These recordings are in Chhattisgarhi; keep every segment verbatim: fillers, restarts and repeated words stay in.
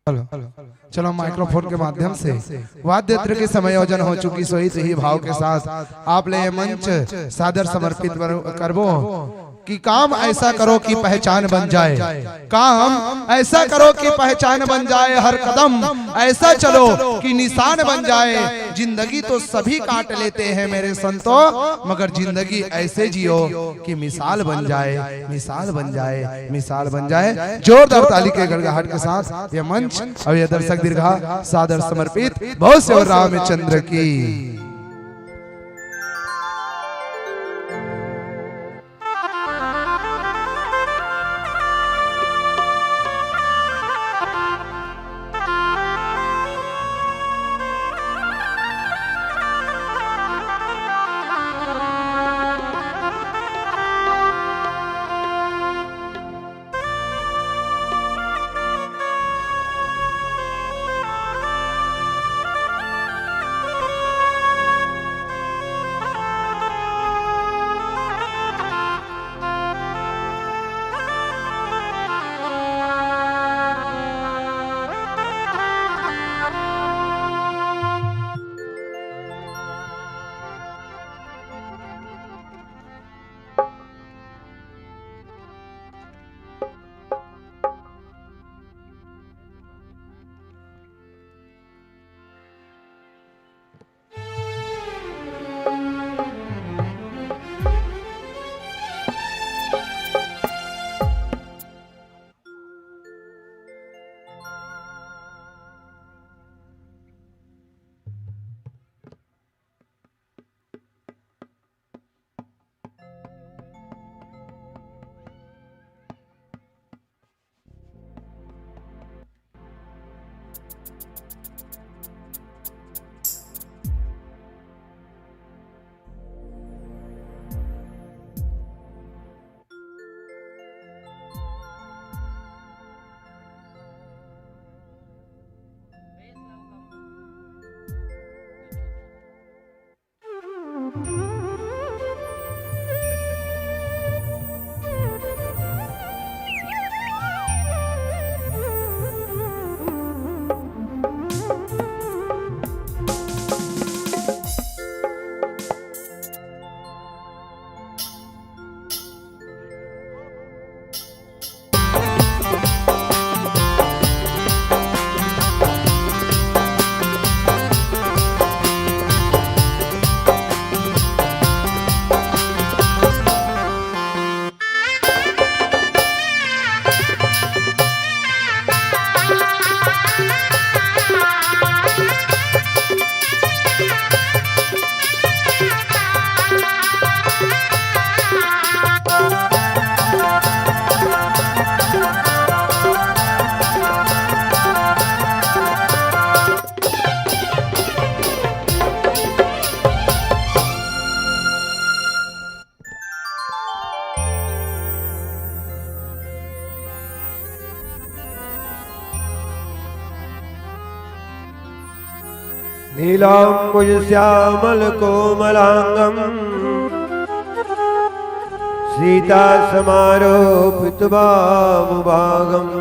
हेलो, चलो, माइक्रोफोन के माध्यम से वाद्य यंत्र के समायोजन हो चुकी, सो इस ही भाव के साथ आप ले ये मंच सादर समर्पित बर-, करबो कि काम ऐसा करो कि पहचान बन जाए, काम ऐसा करो कि पहचान बन जाए, हर कदम ऐसा चलो कि निशान बन जाए। जिंदगी तो सभी काट लेते हैं मेरे संतो, मगर जिंदगी ऐसे जियो कि मिसाल बन जाए, मिसाल बन जाए, मिसाल बन जाए। जोरदार ताली के गड़गड़ाहट के साथ ये मंच और ये दर्शक दीर्घा सादर समर्पित। बोल सेवर रामचंद्र की। नीलाम्बुजश्यामलकोमलाङ्गं सीतासमारोपितवामभागम्।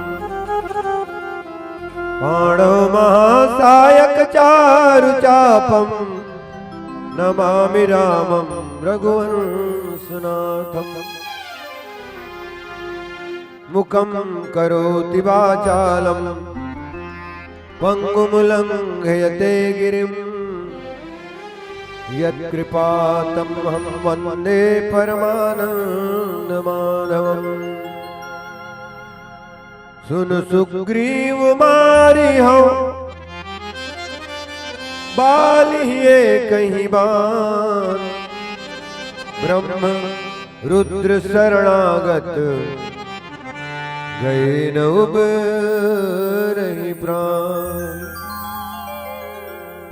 पाणौ महासायकचारुचापं नमामि रामं रघुवंशनाथम्। मूकं करोति वाचालं पङ्गुं लङ्घयते गिरिम्। यत्कृपातमहं वन्दे परमानन्दमाधवम्। सुन सुग्रीव मारि हौ बालि ही एकहि बान। ब्रह्म रुद्र शरणागत गए न उबरहि प्रान।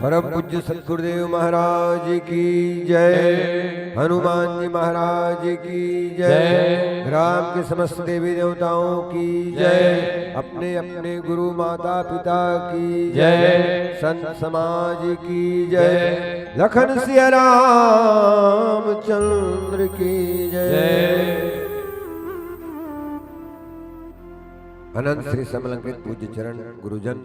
परम पूज्य सतगुरुदेव महाराज की जय, हनुमान जी महाराज की जय, जय। ग्राम के समस्त देवी देवताओं की जय, जय। अपने अपने गुरु माता पिता की जय, जय। संत समाज की जय, जय। लखन सिया रामचंद्र की जय। जय। अनंत श्री समलंकृत पूज्य चरण गुरुजन,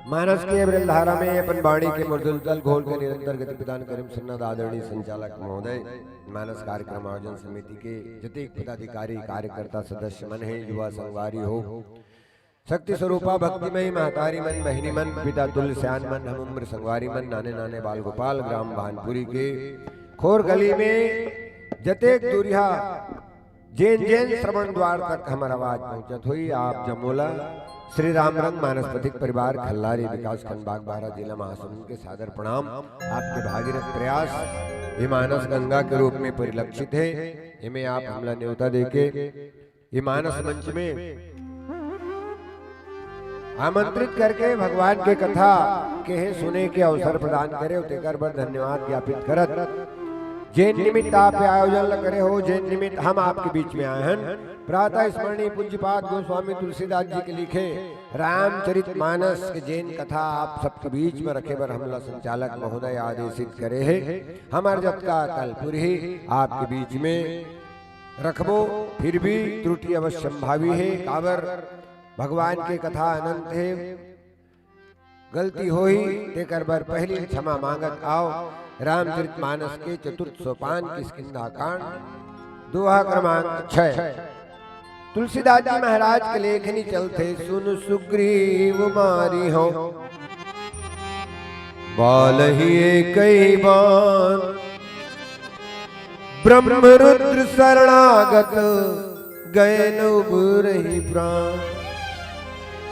मानस के अविरल धारा में अपन वाणी के मृदुल जल घोल के निरंतर गति प्रदान करिम सन्नत आदरणीय संचालक महोदय, मानस कार्यक्रम आयोजन समिति के जतेक पदाधिकारी, कार्यकर्ता, सदस्य मन हे, युवा संगवारी हो, शक्ति स्वरूपा भक्तिमयी महतारी मन, बहिनी मन, पिता तुल्य सियान मन, हम उम्र संगवारी मन, नाने नाने बाल गोपाल, ग्राम भानपुरी के खोर गली में जतेक दूरिहा जेन जेन श्रवण द्वार तक हमर आवाज पहुंचत होई, आप जमोला श्री राम रंग मानस पथिक परिवार खल्लारी विकास खंड बागबाहरा जिला महासमुंद के सादर प्रणाम। आपके भागीरथ प्रयास ये मानस गंगा के रूप में परिलक्षित हे। एमे आप हमला न्योता देके ये मानस मंच में आमंत्रित करके भगवान के कथा केहे सुने के अवसर प्रदान करे, तेकर बर धन्यवाद ज्ञापित करत, जेन निमित्त आप ये आयोजन ल करे हो, जेन निमित्त हम आपके बीच में आए हन, प्रातः स्मरणीय पूज्यपाद गोस्वामी तुलसीदास जी के लिखे रामचरित मानस के जेन कथा आप सबके बीच में रखे बर हमला संचालक महोदय आदेशित करे हे, हमर जतका कल पुरही आपके बीच में रखबो, फिर भी त्रुटि अवश्य संभावी हे, काबर भगवान के कथा अनंत हे, गलती होही, तेकर बर पहली क्षमा मांगत आव। रामचरित मानस के चतुर्थ सोपान किष्किंधा कांड, दोहा क्रमांक छह। तुलसीदास जी महाराज के लेखनी चलथे, सुन सुग्रीव मारिहौं बालहि एकहि बान, ब्रह्म रुद्र शरणागत गए न उबरहि प्राण।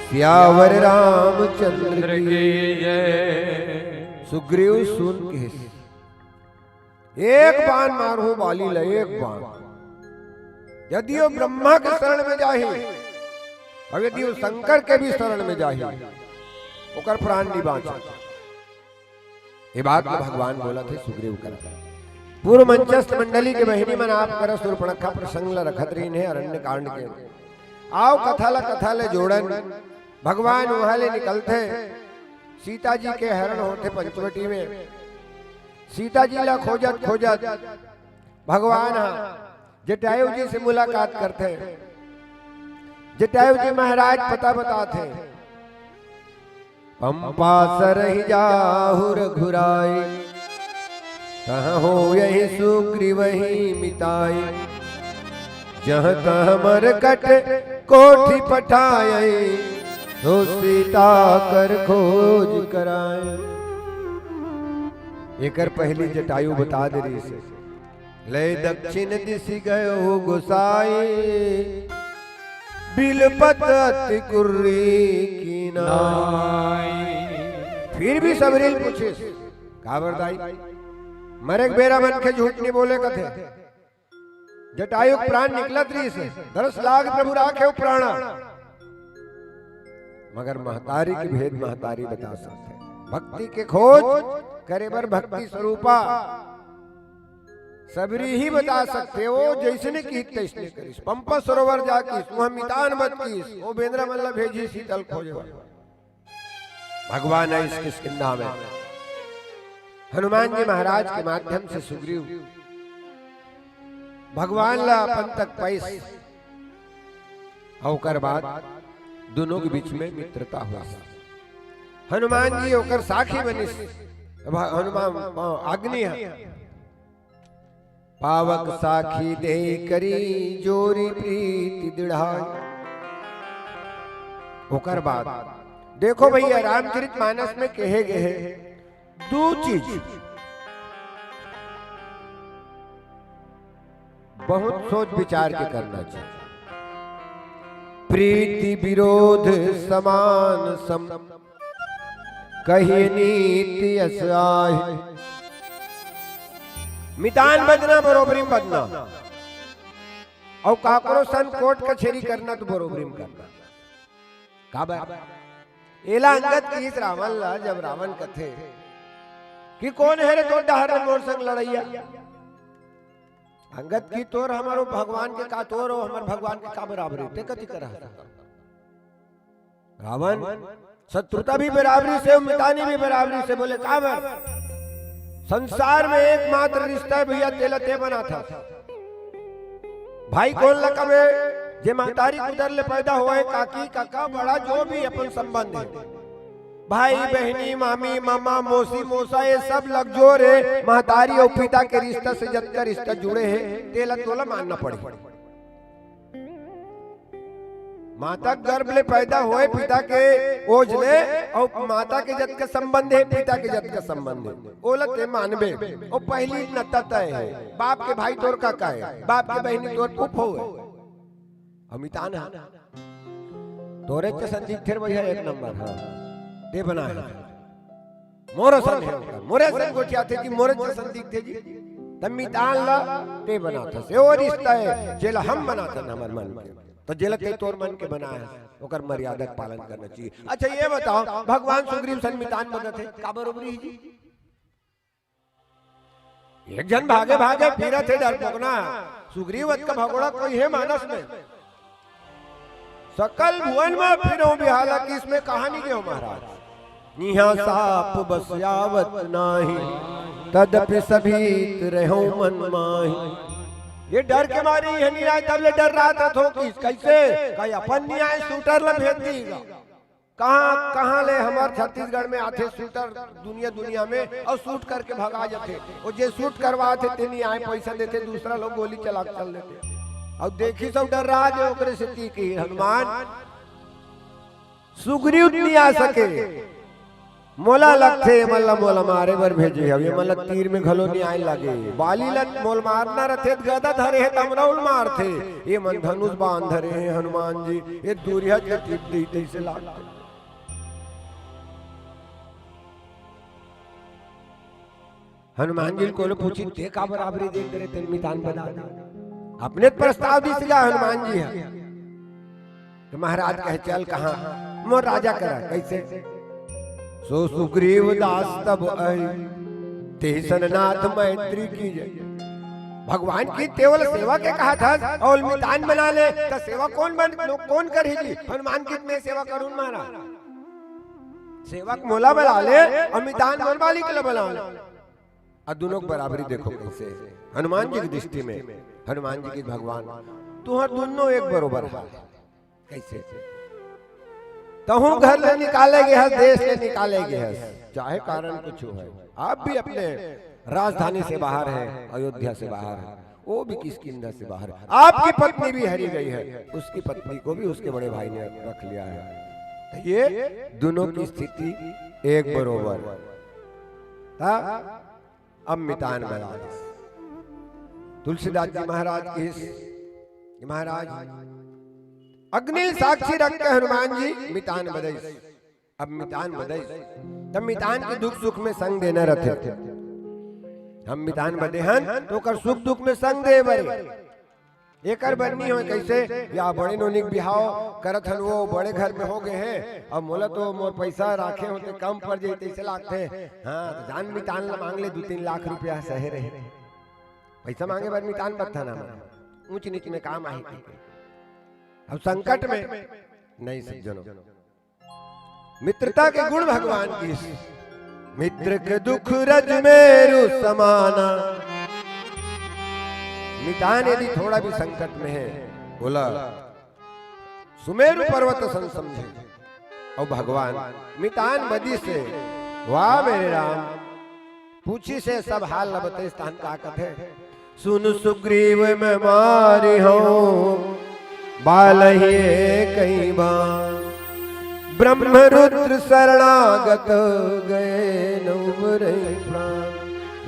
सियावर रामचंद्र की जय। सुग्रीव सुन के एक बान मारहूं बाली ल, एक बान। यदि वो ब्रह्मा के शरण में जाही, अउ यदि वो शंकर के भी शरण में जाही, ओकर प्राण नहीं बांचे। ये बात तो भगवान बोलथे सुग्रीव करा। पूर्व मंचस्थ मंडली के बहिनी मन आप करा सूर्पणखा प्रसंग ल रखत रहिन हे अरण्य कांड के। आव कथा ल, कथा ले जोड़न। भगवान उहां ले निकलथे, सीता जी के हरण होथे पंचवटी में। सीता जी ला खोजत खोजत भगवान ह जटायु जी से मुलाकात करथे। जटायु जी महाराज पता बताथे, पंपा सरहि जाहु रघुराई, तहँ होयहि सुग्रीवहि मिताई। जहँ तहँ मरकट कोठि पठाई, सो सीता कर खोज कराई। एकर पहली जटायु बता दे रहिस हे, लय दक्षिण दिसि गयो गोसाई, बिलपत अति कुर्री कीनाई। फिर भी सबरी ल पूछिस, काबर दाई, मरे के बेरा मनखे झूठ नहीं बोले कथे। जटायु के प्राण निकलत रहिस हे, दरस लाग प्रभु राखे हो प्राणा। मगर महतारी के भेद महतारी बता सकथे। भक्ति के खोज करे बर भक्ति स्वरूपा सबरी ही बता सकथे। वो जइसने किहिस तइसने करिस। पंपा सरोवर जा किहिस, उहाँ मितान बत किहिस, वो बेंदरा मन ला भेजिस सीता ल खोजे बर। भगवान आइस किष्किंधा में। हनुमान जी महाराज के माध्यम से सुग्रीव भगवान ला अपन तक पाइस। अउ ओकर बाद दोनों के बीच में मित्रता होइस। हनुमान जी ओकर साखी बनिस। अब हनुमान, अग्नि ह। पावक साखी देइ करी जोरि प्रीति दृढ़ाई। ओकर बाद देखो भैया, रामचरित मानस में कहे गए हे दू चीज बहुत सोच विचार के करना चाहिए। प्रीति विरोध समान सम, कहिए नीति अस आहि। मितान बजना बरोबरी में बजना, अउ काकरो सन कोर्ट कचेरी करना तो बरोबरी में करना। काबर? एला अंगद किहिस रावण ला, जब रावण कथे कि कोन हे रे तोर डहर ले मोर संग लड़इया? अंगद किहिस तोर हमरो भगवान के का, तोर अउ हमर भगवान के का बराबरी? तें कति करा? रावण शत्रुता भी बराबरी से, मितानी भी बराबरी से। बोले काबर? संसार में एकमात्र रिश्ता हे भैया, तेला तें बनाथस। भाई कोन ला कबे जे महतारी के उदर ले पैदा होए, काकी, काका, बड़ा, जो भी अपन संबंध हे, भाई, बहिनी, मामी, मामा, मौसी, मौसा, ये सब लग जोर हे महतारी अउ पिता के रिश्ता से, जतका रिश्ता जुड़े हे, तेला तोला मानना पड़ही। माता के गर्भ ले पैदा होए पिता के ओज ले, अउ माता के जतका संबंध हे, पिता के जतका संबंध हे, ओला ते मानबे। ओ पहिली नत्ता तय हे। बाप के भाई तोर काका हे, बाप के बहिनी तोर फूफो हे। अउ मितान हे, तोरे जइसन दिखथे भइया, एक नंबर, हाँ, ते बनाए हे। मोर असन हे ओकर, मोरे असन गोठियाथे जी, मोरे जइसन दिखथे जी। त मितान ला ते बनाथस, ए ओ रिश्ता हे, जेला हम बनाथन हमर मन के। त जेला ते तोर मन के बनाए हस, ओकर मर्यादा के पालन करना चाहिए। अच्छा, ये बताओ, भगवान सुग्रीव सन मितान बनत हे, काबर उबरी जी? एक झन भागे भागे फिरत हे डरपोकना, सुग्रीव अतका भगोड़ा कोई हे मानस में? सकल भुवन में फिरहूं बिहाला, किस में कहानी गेहूं महाराज। निहा साप बस आवत नाही, तदपि सभीत रहूं मन माही। ये डर के मारे इहां नइ आए, तब ले डर रहा था थो किस, कैसे? कहीं अपन नइ आए, शूटर ला भेज दीगा। कहाँ, कहाँ ले हमर छत्तीसगढ़ में आथे शूटर दुनिया, दुनिया में, अउ शूट करके भगा जाथे। वो जे शूट करवाथे, ते नइ आए, पैसा देथे, दूसरा लोग गोली चला के चल देथे। अउ देखी सब डर रहा जे ओकरे सेती कि हनुमान सुग्रीव नइ आ सके। मोला लगथे, ये मन ला मोला मारे बर भेजे हवे, ये मन ला तीर में घलो नइ आए लागे। बाली ला मोल मारना रथे, त गदा धरे हे, त हमला उल मारथे। ये मन धनुष बाण धरे हे हनुमान जी, ये दूरिहा के टिप दी, तइसे लागथे। हनुमान जी ल कोनो पूछी, "ते काबर आबरी देख डरे, तेन मितान बना दे।" अपने त प्रस्ताव दिस गा हनुमान जी ह। त महाराज कहे, "चल कहाँ?" "मोर राजा करा।" "कैसे?" "सो सुग्रीव दास तब अई, तेहि सन नाथ मैत्री कीजे।" भगवान के तेवल सेवा के कहा था, अउ मितान बना ले, त सेवा कोन बन, कोन करही जी? हनुमान के मैं सेवा करूं महाराज। सेवक मोला बला ले, अउ मितान मोर मालिक ला बला ले। अउ दुनों के बराबरी देखो कैसे हे। हनुमान जी की दृष्टि में, हनुमान जी की भगवान, तुहर दुनों एक बरोबर हे। कैसे? तहूं घर ले निकाले गे हस, देश ले निकाले गे हस, चाहे कारण कुछ हो, आप भी अपने राजधानी से बाहर हैं, अयोध्या से बाहर हैं। वो भी किष्किंधा से बाहर है। आपकी पत्नी भी हरी गई है, उसकी पत्नी को भी उसके बड़े भाई ने रख लिया है। तो ये दोनों की स्थिति एक बरोबर। ता अब मितान बना दिस। तुलसीदास जी महाराज की इस, महाराज अग्नि साक्षी रख के हनुमान जी मितान बदइस। अब मितान बदे, तब मितान के दुख सुख में संग देना रथे। हम मितान बदे हन, तो ओकर सुख दुख में संग दे बर। एकर बर नी होय कैसे, या बड़े नोनी के बिहाव करत हन, वो बड़े घर में हो गए हैं, अब मोला तो मोर पैसा राखे होते कम पड़ जाई, तैसे लागथे। हाँ, तो जान मितान ला मांग ले, दू तीन लाख रुपया सहे रहे। पैसा मांगे बर मितान बत्था ना मांगे, ऊंच नीच में काम आही कहिके। अब संकट में नहीं सज्जनों, मित्रता के गुण भगवान की। मित्र के दुख रज मेरु समाना। मितान यदि थोड़ा भी संकट में है, बोला सुमेरु पर्वत सन समझे। और भगवान मितान बदिस, वाह मेरे राम, पूछिस सब हाल ल बतइस तहन का कथे, सुन सुग्रीव मैं मारी हूँ बालहिए कई बार, ब्रह्म रुद्र शरणागत गए न उबरई प्राण,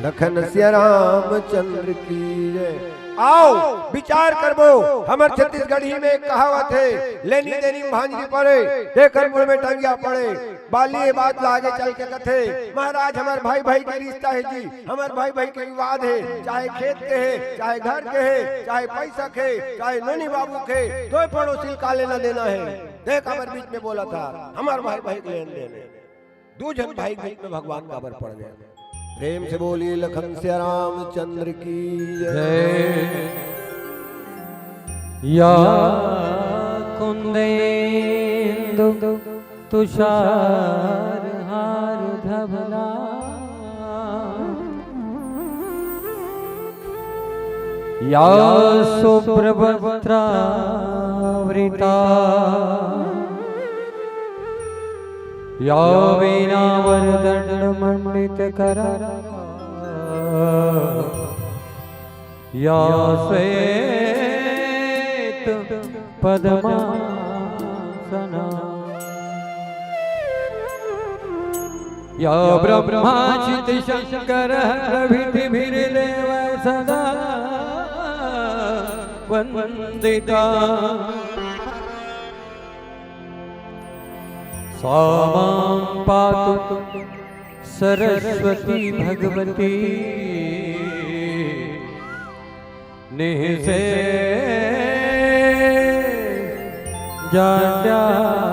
लखन सिया रामचंद्र की जय। आओ विचार करबो, हमर छत्तीसगढ़ी में एक कहावत है, लेनी देनी में भांजरी पड़े, तेकर मुड़ में टंगिया पड़े। बाली ये बात ला आगे चल के कथे, महाराज, हमर भाई भाई के रिश्ता है जी, हमर भाई भाई के विवाद है, चाहे खेत के है, चाहे घर के है, चाहे पैसा के, चाहे नोनी बाबू के, दोय पड़ोसी ल का लेना देना है। देख, हमर बीच में बोला था, हमर भाई भाई के लेन देन है। दू झन भाई के बीच में भगवान काबर पड़ गए? प्रेम से बोलिए लखन सिया रामचंद्र की जय। जय। या कुंदेंदु तुषार हार धवला, या सुप्रभत्रा या वीणा वरदंड मंडित करा, या श्वेत पद्मासना, या ब्रह्मा जित शंकर प्रभृतिभिर्देव सदा वंदिता। सा मां पातु सरस्वती भगवती निःशेष जाड्यापहा।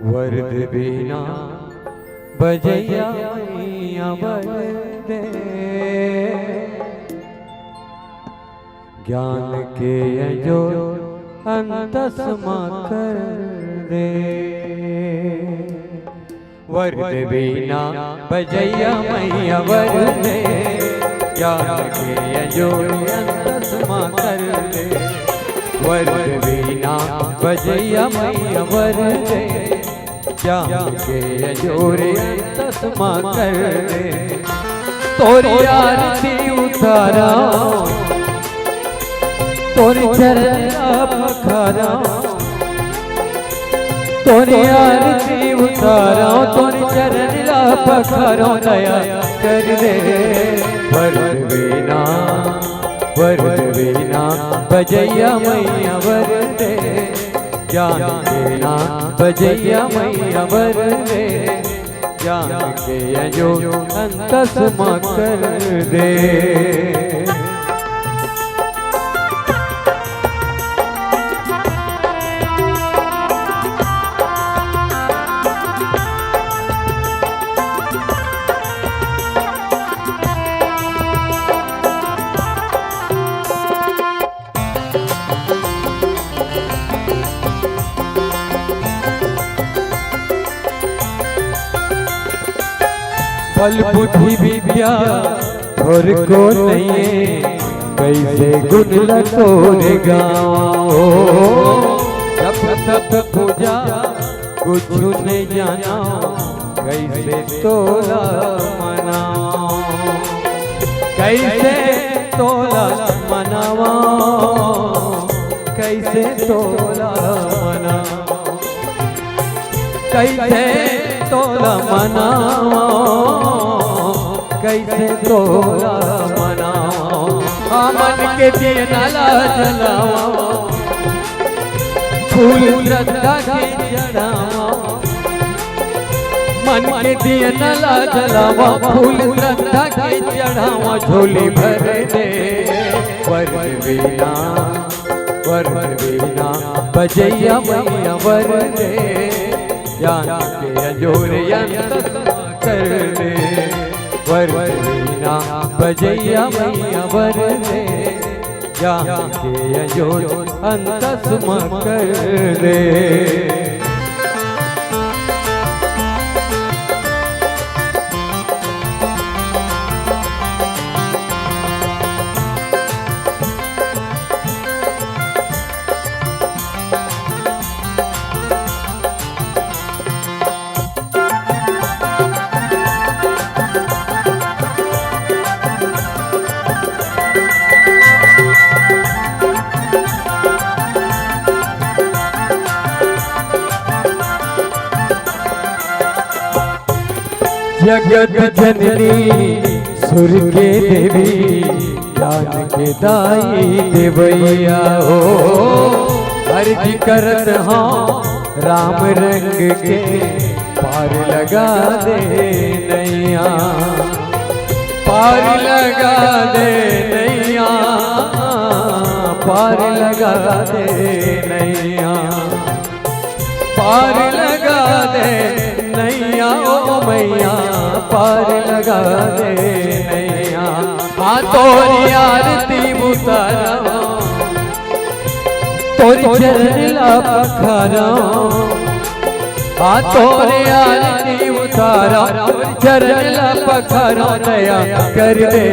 वरद वीणा बजइया मैया वरदे, ज्ञान के अंजोर अंतस मा कर दे। वरद वीणा बजइया मैया वरदे, ज्ञान के अंजोर अंतस मा कर दे। वरद वीणा बजइया मैया वरदे, ज्ञान के अंजोर अंतस मा कर दे। तोरी आरती उतारा, तोरी चरण ला पखारा, तोरी आरती उतारा, तोरी चरण ला पखारा, दया कर दे। वरद वीणा, वरद वीणा बजइया मैया वरदे, ज्ञान के वीणा बजइया मैया वरदे, ज्ञान के अंजोर अंतस मा कर दे। बल बुद्धि विद्या थोरको नइये, कइसे गुन ल तोर गावंव। जप तप पूजा कुछु नइ जानंव, कइसे तोला मनावंव, कइसे तोला मनावंव, कइसे तोला मनावंव, कइसे तोला मनावंव, कइसे तोला मनावंव। आ मन के दियना ला जलावंव, फूल श्रद्धा के चढ़ावंव। मन के दियना ला जलावंव, फूल श्रद्धा के चढ़ावंव, झोली भर दे। वरद वीणा, वरद वीणा बजइया मैया वरदे, ज्ञान के अंजोर अंतस मा कर दे। वरद वीणा बजइया मैया वरदे, ज्ञान के अंजोर अंतस मा कर दे। जगत जननी सुर के देवी, ज्ञान के दाई देवइया हो। अर्जी करत हंव राम रंग के, पार लगा दे नइया, पार लगा दे नइया, पार लगा दे नइया, पार लगा दे नइया ओ मैया, पार लगा दे नइया। हाँ, तोरी आरती उतारा, तोरी चरण ला पखारा, हाँ, तोरी आरती उतारा, तोरी चरण ला पखारा, दया कर दे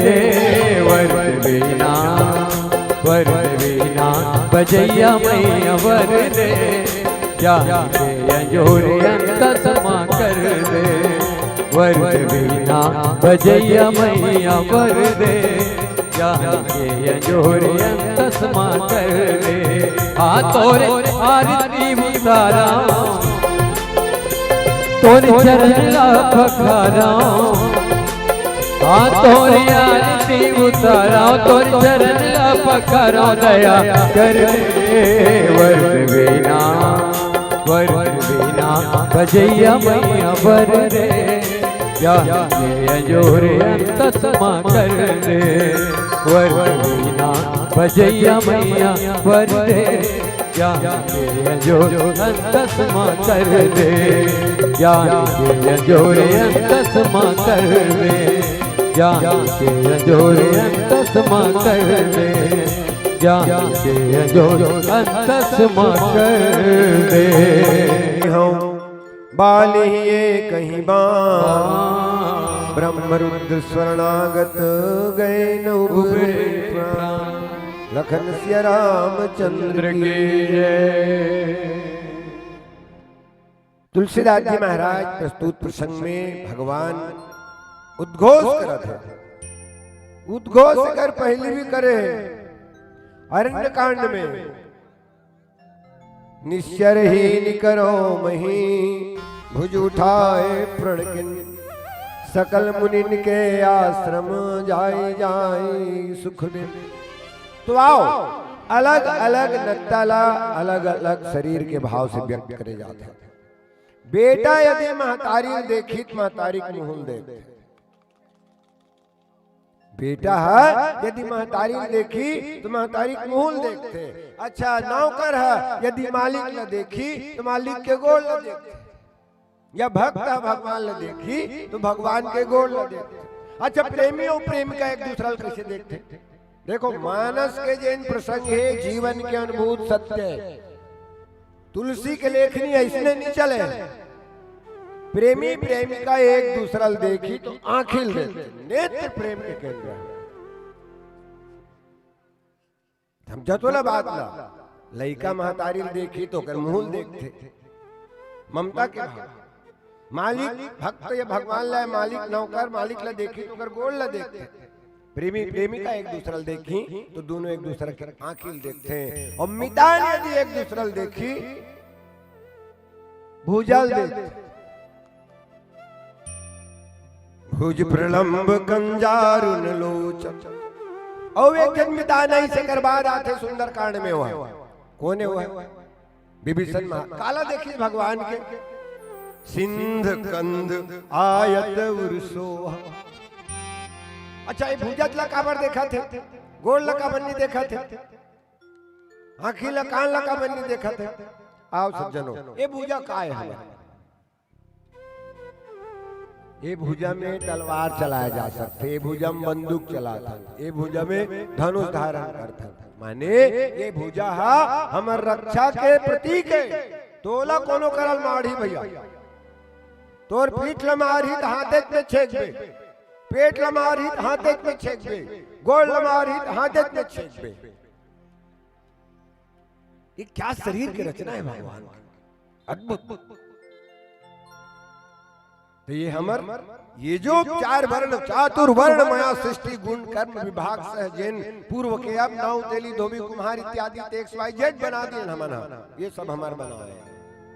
वरद वीणा। वर वीणा बजैया मैया वर दे, ज्ञान के अंजोर अंतस मा कर दे। वर वीणा बजैया मैया वर दे, ज्ञान के अंजोर अंतस मा कर दे। आ तोरे आरती उतारा, तोरे चरण ला पखारा, हाँ, तोरे आरती उतारा, तोरे चरण ला पखारा, दया कर दे। वर वीणा, वर वीणा बजैया मैया वर दे, ज्ञान के अंजोर अंतस मा कर दे। वर वीणा बजैया मैया वर दे, ज्ञान के अंजोर अंतस मा कर दे, ज्ञान के अंजोर अंतस मा कर दे, ज्ञान के अंजोर अंतस मा कर दे, ज्ञान के अंजोर अंतस मा कर दे। हूँ बाल ही ये कहीं बाण, ब्रह्म रुद्र स्वरणागत गए न उबरे प्राण। लखन सिया रामचंद्र की जय। तुलसीदास जी महाराज प्रस्तुत प्रसंग में भगवान उद्घोष करत हे। उद्घोष कर पहली भी करे हे अरण्य कांड में, निश्चर ही निकरो मही भुज उठाए प्रणकिन, सकल मुनिन के आश्रम जाई जाई सुख दिन। तो आओ, अलग अलग नत्ता ला अलग अलग शरीर के भाव से व्यक्त करे जात हे। बेटा यदि महतारी ल देखी त महतारी के मुंह ल देखथे। बेटा ह यदि महतारी ल देखी त महतारी के मुंह ल देखथे। अच्छा, नौकर ह यदि मालिक ल देखी त मालिक के गोड़ ल देखथे, या भक्त ह भगवान ल देखी त भगवान के गोड़ ल देखथे। अच्छा, प्रेमी अउ प्रेमिका एक दूसरा ल कइसे देखथे? देखो, मानस के जेन प्रसंग हे, जीवन के अनुभूत सत्य हे। तुलसी के लेखनी अइसने नइ चले। प्रेमी प्रेमिका एक दूसरा ल देखी त आँखी ल देखथे, नेत्र प्रेम के केंद्र हे। समझत हो ना बात ला? लइका महतारी ल देखी त ओकर मुंह ल देखथे, ममता के भाव। मालिक भक्त या भगवान ल, मालिक नौकर मालिक ल देखी त ओकर गोड़ ल देखथे। प्रेमी प्रेमिका एक दूसरा ल देखी त दोनों एक दूसरा के आँखी ल देखथे। अउ मितान यदि एक दूसरा ल देखी, भुजा ल देखथे। भुज प्रलंब कंजारुन लोचन। अउ एक झन मितान आइस, एकर बाद आथे सुंदरकांड में। ओह कोन हे? ओह विभीषण महा-, काला देखिस भगवान के? सिंध कंध आयत उर सोहा। अच्छा, ये भुजा ला काबर देखत हे? गोड़ ला काबर नइ देखत हे? आँखी ला, कान ला काबर नइ देखत हे? आओ सज्जनो, ये भुजा काय हे? ए भुजा में तलवार चलाए जा सकथे, ए भुजा में बंदूक चलाथन, ए भुजा में धनुष धारण करथन। माने ए भुजा हा हमर रक्षा के प्रतीक हे। तोला कोनो करा ल मारही भइया, तोर पीठ ल मारही त हाथे में छेकबे, पेट ल मारही त हाथे में छेकबे, गोड़ ल मारही त हाथे में छेकबे। ये क्या शरीर की रचना है भगवान की, अद्भुत। तो ये हमर, ये जो चार वर्ण, चातुर्वर्ण मया सृष्टि गुण कर्म विभाग सह जेन पूर्व के अब नाव तेली धोबी कुम्हार इत्यादि ते X Y Z बना दिए हमन हा, ये सब हमर बनाए।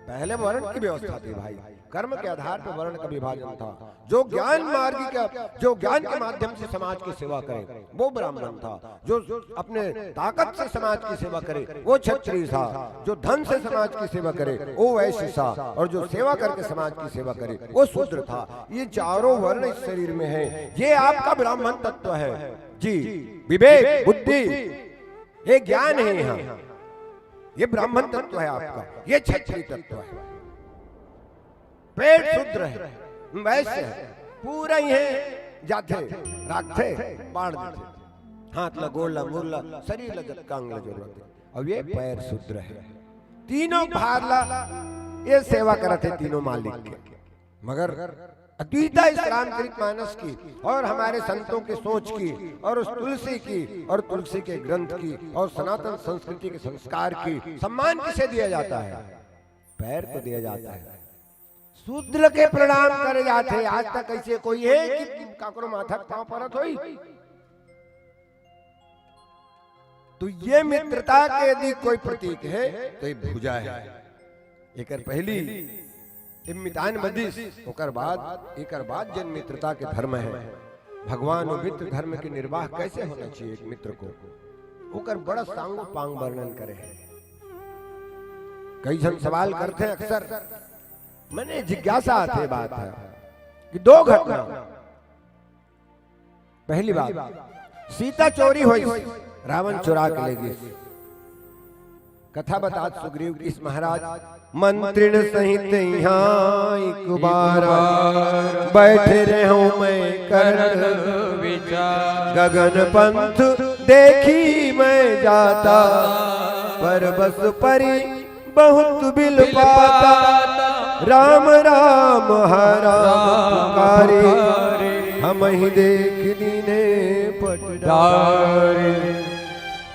पहले वर्ण की व्यवस्था थी भाई, कर्म के आधार पर वर्ण का विभाजन था। जो ज्ञान मार्गी का, जो ज्ञान के माध्यम से समाज की सेवा करे, वो ब्राह्मण था। जो अपने ताकत से समाज की सेवा करे, वो क्षत्रिय था। जो धन से समाज की सेवा करे, वो वैश्य था। और जो सेवा करके समाज की सेवा करे, वो शूद्र था। ये चारों वर्ण इस शरीर में हैं। ये आपका ब्राह्मण तत्व है जी। विवेक, बुद्धि, ये ज्ञान है यहाँ। ये ब्राह्मण तत्व है आपका, ये क्षत्रिय तत्व है। पेट शूद्र है, वैश्य है, पूरा ही है, जाथे, राखथे, बांट देथे। हाथ ला, गोड़ ला, मुर ला, शरीर ला, जतका अंग ला जरूरत है। अब ये पैर शूद्र है, तीनों भार ला ये सेवा करत हे तीनों मालिक के। मगर अद्वितीयता इस रामचरित मानस की और हमारे संतों की सोच की और उस तुलसी की और तुलसी के ग्रंथ की और सनातन संस्कृति के संस्कार की सम्मान किसे दिया जाता है? पैर को दिया जाता है। शूद्र के प्रणाम करे जाते हैं। आज तक ऐसे कोई है कि काकरो माथा पांव परत होई? तो ये मित्रता के यदि कोई प्रतीक है तो ये भुजा है। एकर पहली ए मितान बदिस, ओकर बाद, एकर बाद जन मित्रता के धर्म है। भगवान और मित्र धर्म के निर्वाह कैसे होना चाहिए एक मित्र को, ओकर बड़ा सांगो पांग वर्णन करे हैं। कई जन सवाल करते हैं अक्सर, मैंने जिज्ञासा आते बात है कि दो घटना। पहली बात, सीता चोरी हुई, रावण चुरा के ले गई। कथा बतात सुग्रीव किस महाराज, मंत्रिण सहित यहाँ एक बार बैठे रहूं मैं करत विचार। गगन पंथ देखी मैं जाता, पर बस परी बहुत बिल पाता। राम राम हर राम पुकारे, हम ही देख दीने पट डारे।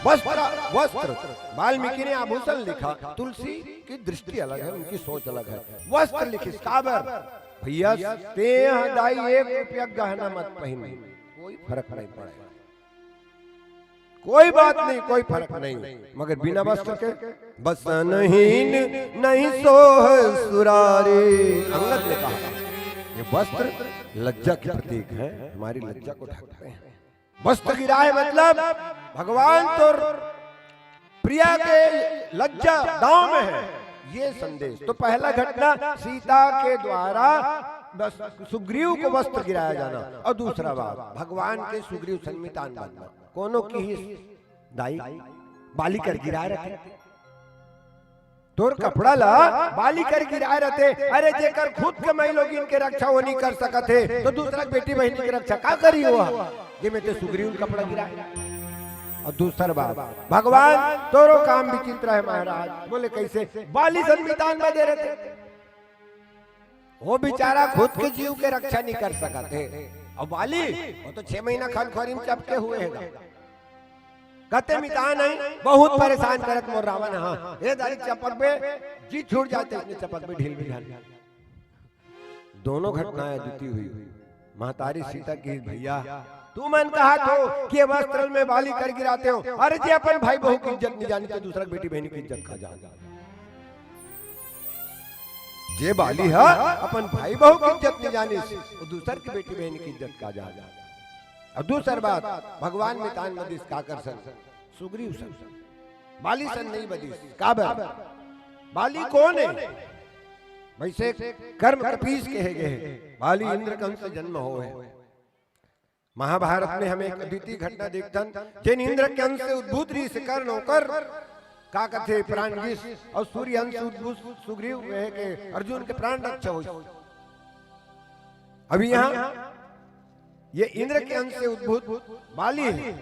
वस्त्र, वस्त्र, वाल्मीकि ने आभूषण लिखा, तुलसी की दृष्टि अलग है, उनकी सोच अलग है। वस्त्र लिखिस काबर? भैया, तें दाई एक रुपया गहना मत पहिन, कोई फर्क नहीं पड़े। कोई बात नहीं, कोई फर्क नहीं, मगर बिना वस्त्र के बसनहीन नहीं सोह सुरारे। अंगद ने कहा, ये वस्त्र लज्जा के प्रतीक है, हमारी लज्जा को ढकते हैं। वस्त्र गिराए मतलब भगवान तो प्रिया के लज्जा दांव में है, ये संदेश। तो पहला घटना सीता के द्वारा बस सुग्रीव को वस्त्र गिराया जाना, और दूसरा बात भगवान के सुग्रीव संग मितान बनना। कोनो किहिस दाई, बाली कर गिराए रथे। तोर कपड़ा ला बाली कर गिराए रथे। अरे, जेकर खुद के माई लोगिन के रक्षा वो नहीं कर सकत हे, तो दूसरा के बेटी बहिनी के रक्षा का करी वो? जे में ते सुग्रीव कपड़ा गिराए। और दूसर बात, भगवान तोरो काम विचित्र है महाराज। बोले, कैसे? बाली संग मितान बदे रथे। वो बेचारा खुद के जीव के रक्षा नहीं कर सकत हे। और बाली, वो तो छह महीना खान खुआरी में चपके हुए है। कते मितान है, बहुत परेशान करत मोर रावण। हाँ, ये दारी चपक में जी छूट जाते, इसने चपक में ढील भी ढाल। दोनों घटनाएं अद्वितीय हुई। महतारी सीता की, भैया, तुमन कहा थो कि ये वस्त्र में बाली कर गिराते हो। अरे, जे अपन भाई बहू की इज्जत नहीं जानी, तो दूसरा बेटी बहनी की इज्जत का जान। जे बाली हा अपन भाई बहू की इज्जत नहीं जानिस, वो दूसर की बेटी बहन की इज्जत का जान। और दूसर बात, भगवान मितान बदिस काकर सन, सुग्रीव सन, बाली सन नहीं बदिस। काबर? बाली कौन है? वैसे कर्म कपीस कहे गए हैं, बाली इंद्र के अंश से जन्म होय है। महाभारत में हम एक अद्वितीय घटना देखथन, जेन इंद्र के अंश से उद्भूत रहिस कर्ण, ओकर का कथे, प्राण गिस, और सूर्य अंश से उद्भूत सुग्रीव कहे के अर्जुन के प्राण रक्षा होइस। अभी यहाँ ये इंद्र के अंश से उद्भूत बाली है,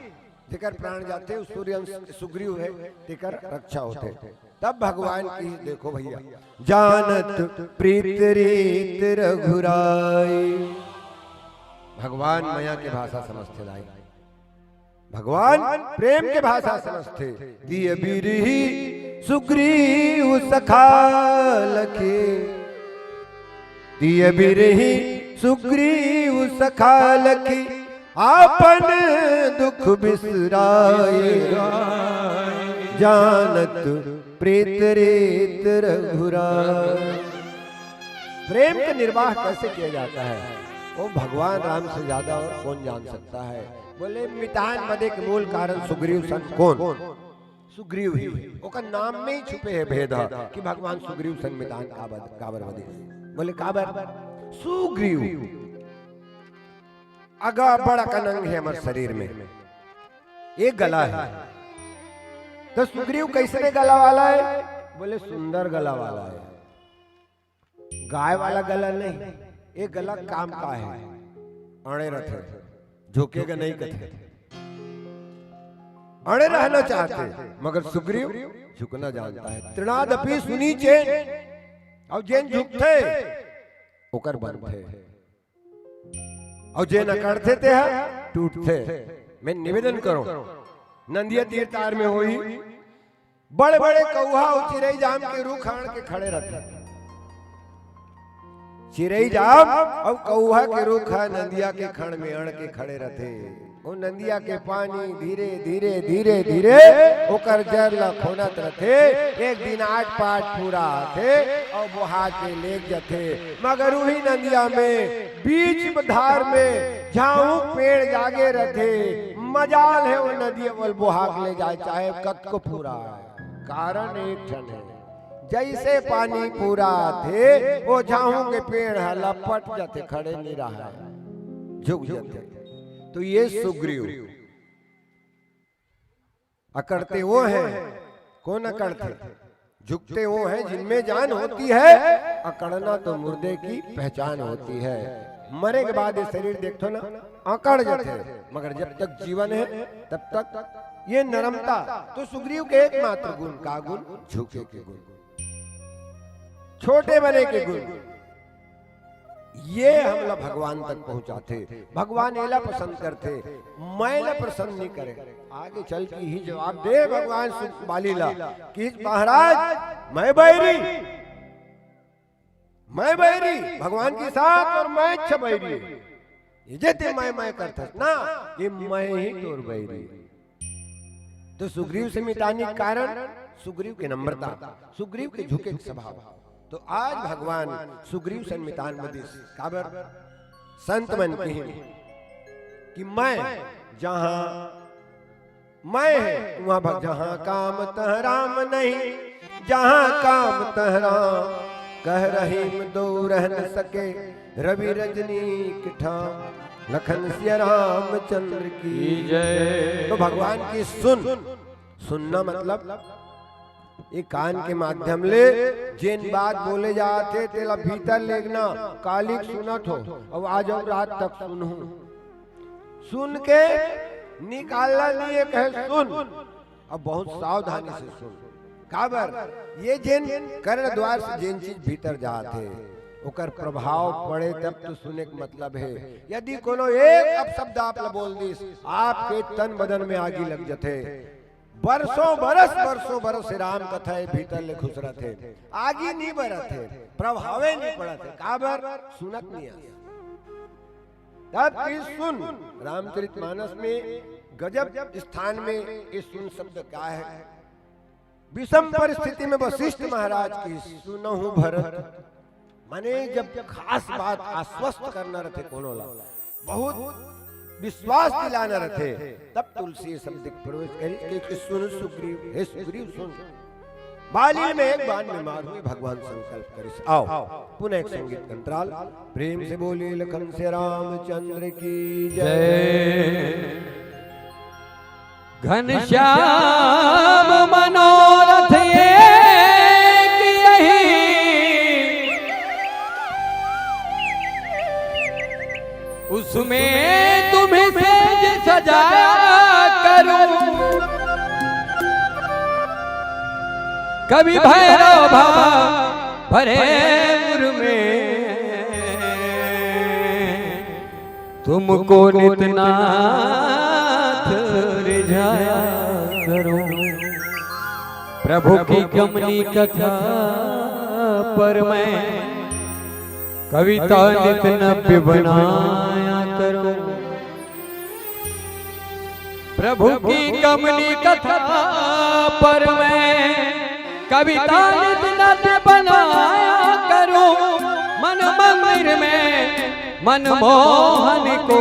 जेकर प्राण जाथे, वो सूर्य अंश सुग्रीव है, तेकर रक्षा होथे। तब भगवान की, देखो भैया, जानत प्रीत रीत रघुराई। भगवान मया के भाषा समझथे दाई। भगवान प्रेम के भाषा समझथे। दिय बिरही सुग्रीव सखा लखे, दिय बिरही सुग्रीव सखा लखे, आपन दुख बिसराए। जानत प्रीत रीत रघुराई। प्रेम का निर्वाह कैसे किया जाता है, वो भगवान राम से ज्यादा और कौन जान सकता है। बोले, मितान बदे के मूल कारण सुग्रीव सन कौन? सुग्रीव ही। ओकर नाम में ही छुपे है भेद ह कि भगवान सुग्रीव सन मितान काबर, काबर बदे। बोले, काबर? सुग्रीव अगा बड़ा कनंग है हमर शरीर में, एक गला है। तो सुग्रीव कैसने गला वाला है? बोले, सुंदर गला वाला है। गाय वाला गला नहीं, ये गला काम का है, अड़े रथे, झुकेगा नहीं कथे, अड़े रहना चाहते, मगर सुग्रीव झुकना जानता है। तृणादपि सुनीचे, और जेन झुकथे, ओकर बनथे। अउ जेन अकड़थे तेहा टूटथे। मैं निवेदन करूं, नंदिया तीर तार में होही, बड़े-बड़े कौहा अउ चिरई जाम के रूख आन के खड़े रथे। चिरई जाम अउ कौहा के रूख ह नंदिया के खड़ में अड़ के खड़े रथे। ओ नंदिया के पानी धीरे, धीरे, धीरे, धीरे ओकर जर ल खोनत रथे। एक दिन आठ पाठ पूरा आथे अउ बोहा के लेग जथे। मगर उही नंदिया में बीच धार में झाऊं पेड़ जागे रथे। मजाल हे ओ नंदिया ओला बोहा के ले जाय, चाहे कतको पूरा आय। कारण एक ठन हे, जइसे पानी पूरा आथे, ओ झाऊं के पेड़ ह लपट जथे, खड़े नइ रहय, झुक जथे। तो ये सुग्रीव अकड़ते वो हैं, कौन अकड़ते? झुकते वो हैं जिनमें जान होती है। अकड़ना तो मुर्दे की पहचान होती है। मरे के बाद ये शरीर देखो ना, अकड़ जाते हैं, मगर जब तक जीवन है तब तक ये नरमता। तो सुग्रीव के एकमात्र गुण का गुण? झुके के गुण, छोटे बने के गुण। ये हमला भगवान तक पहुंचाथे। भगवान एला पसंद करथे, मैं ला पसंद नहीं करे। आगे चल के ही जवाब दे भगवान सु-, बाली ला कि महाराज, मैं बैरी, मैं बैरी, भगवान के साथ और मैं अच्छा बैरी। ये जे ते मैं, मैं करथस ना, ये मैं ही तोर बैरी। तो सुग्रीव से मितानी कारण सुग्रीव के नम्रता, सुग्रीव के झुके के स्वभाव। तो आज भगवान सुग्रीव से मितान बदिस। काबर? संत मन कहिन कि मैं जहां मैं है, वहां भग जहां काम तह राम नहीं, जहां काम तह राम। कह रहीम दो रह न सके, रवि रजनी के ठाम। लखन सिया रामचंद्र की जय। तो भगवान की सुन, सुनना मतलब ये कान के माध्यम ले जेन बात बोले जात हे, तेला भीतर लेगना। कालिक सुनत हो, अब आज अउ रात तक सुनहूं। सुन के निकालना नहीं है, कहे सुन। अब बहुत सावधानी से सुन। काबर? ये जेन कर्ण द्वार से जेन चीज भीतर जात हे, ओकर प्रभाव पड़े तब तो सुने के मतलब हे। यदि कोनो एक अपशब्द आप ला बोल दिस, आपके तन बदन में आगी लग जथे। बरसों बरस, बरसों बरस राम कथा ए भीतर ले घुसरत हे, आगी नहीं बरत हे, प्रभावे नहीं पड़त हे। काबर? सुनत नहीं आस। तब की सुन, रामचरितमानस में गजब स्थान में ये सुन शब्द का है। विषम परिस्थिति में वशिष्ठ महाराज की सुनहु भरत, माने जब खास बात आश्वस्त करना रथे कोनो ला, बहुत विश्वास दिलाना रथे, तब तुलसी शब्द के प्रवेश करी कि, कि सुन सुग्रीव, हे सुग्रीव सुन। बाली में एक बाण में मारूं, भगवान संकल्प करिस। आओ, पुनः एक संगीत अंतराल। प्रेम से बोलिए लखन से रामचंद्र की जय। जय। घनश्याम मनोरथ एक यही, उसमें तुम्हें सेज सजाया करूं। कवि भैरव भा भरे उर में, तुमको नित नाथ रिझाया करूं। प्रभु की कमनी कथा पर मैं कविता नित नव्य बनाया करूं। प्रभु की कमनी कथा पर मैं कविता नित नव्य बनाया करूं। मन मंदिर में मनमोहन को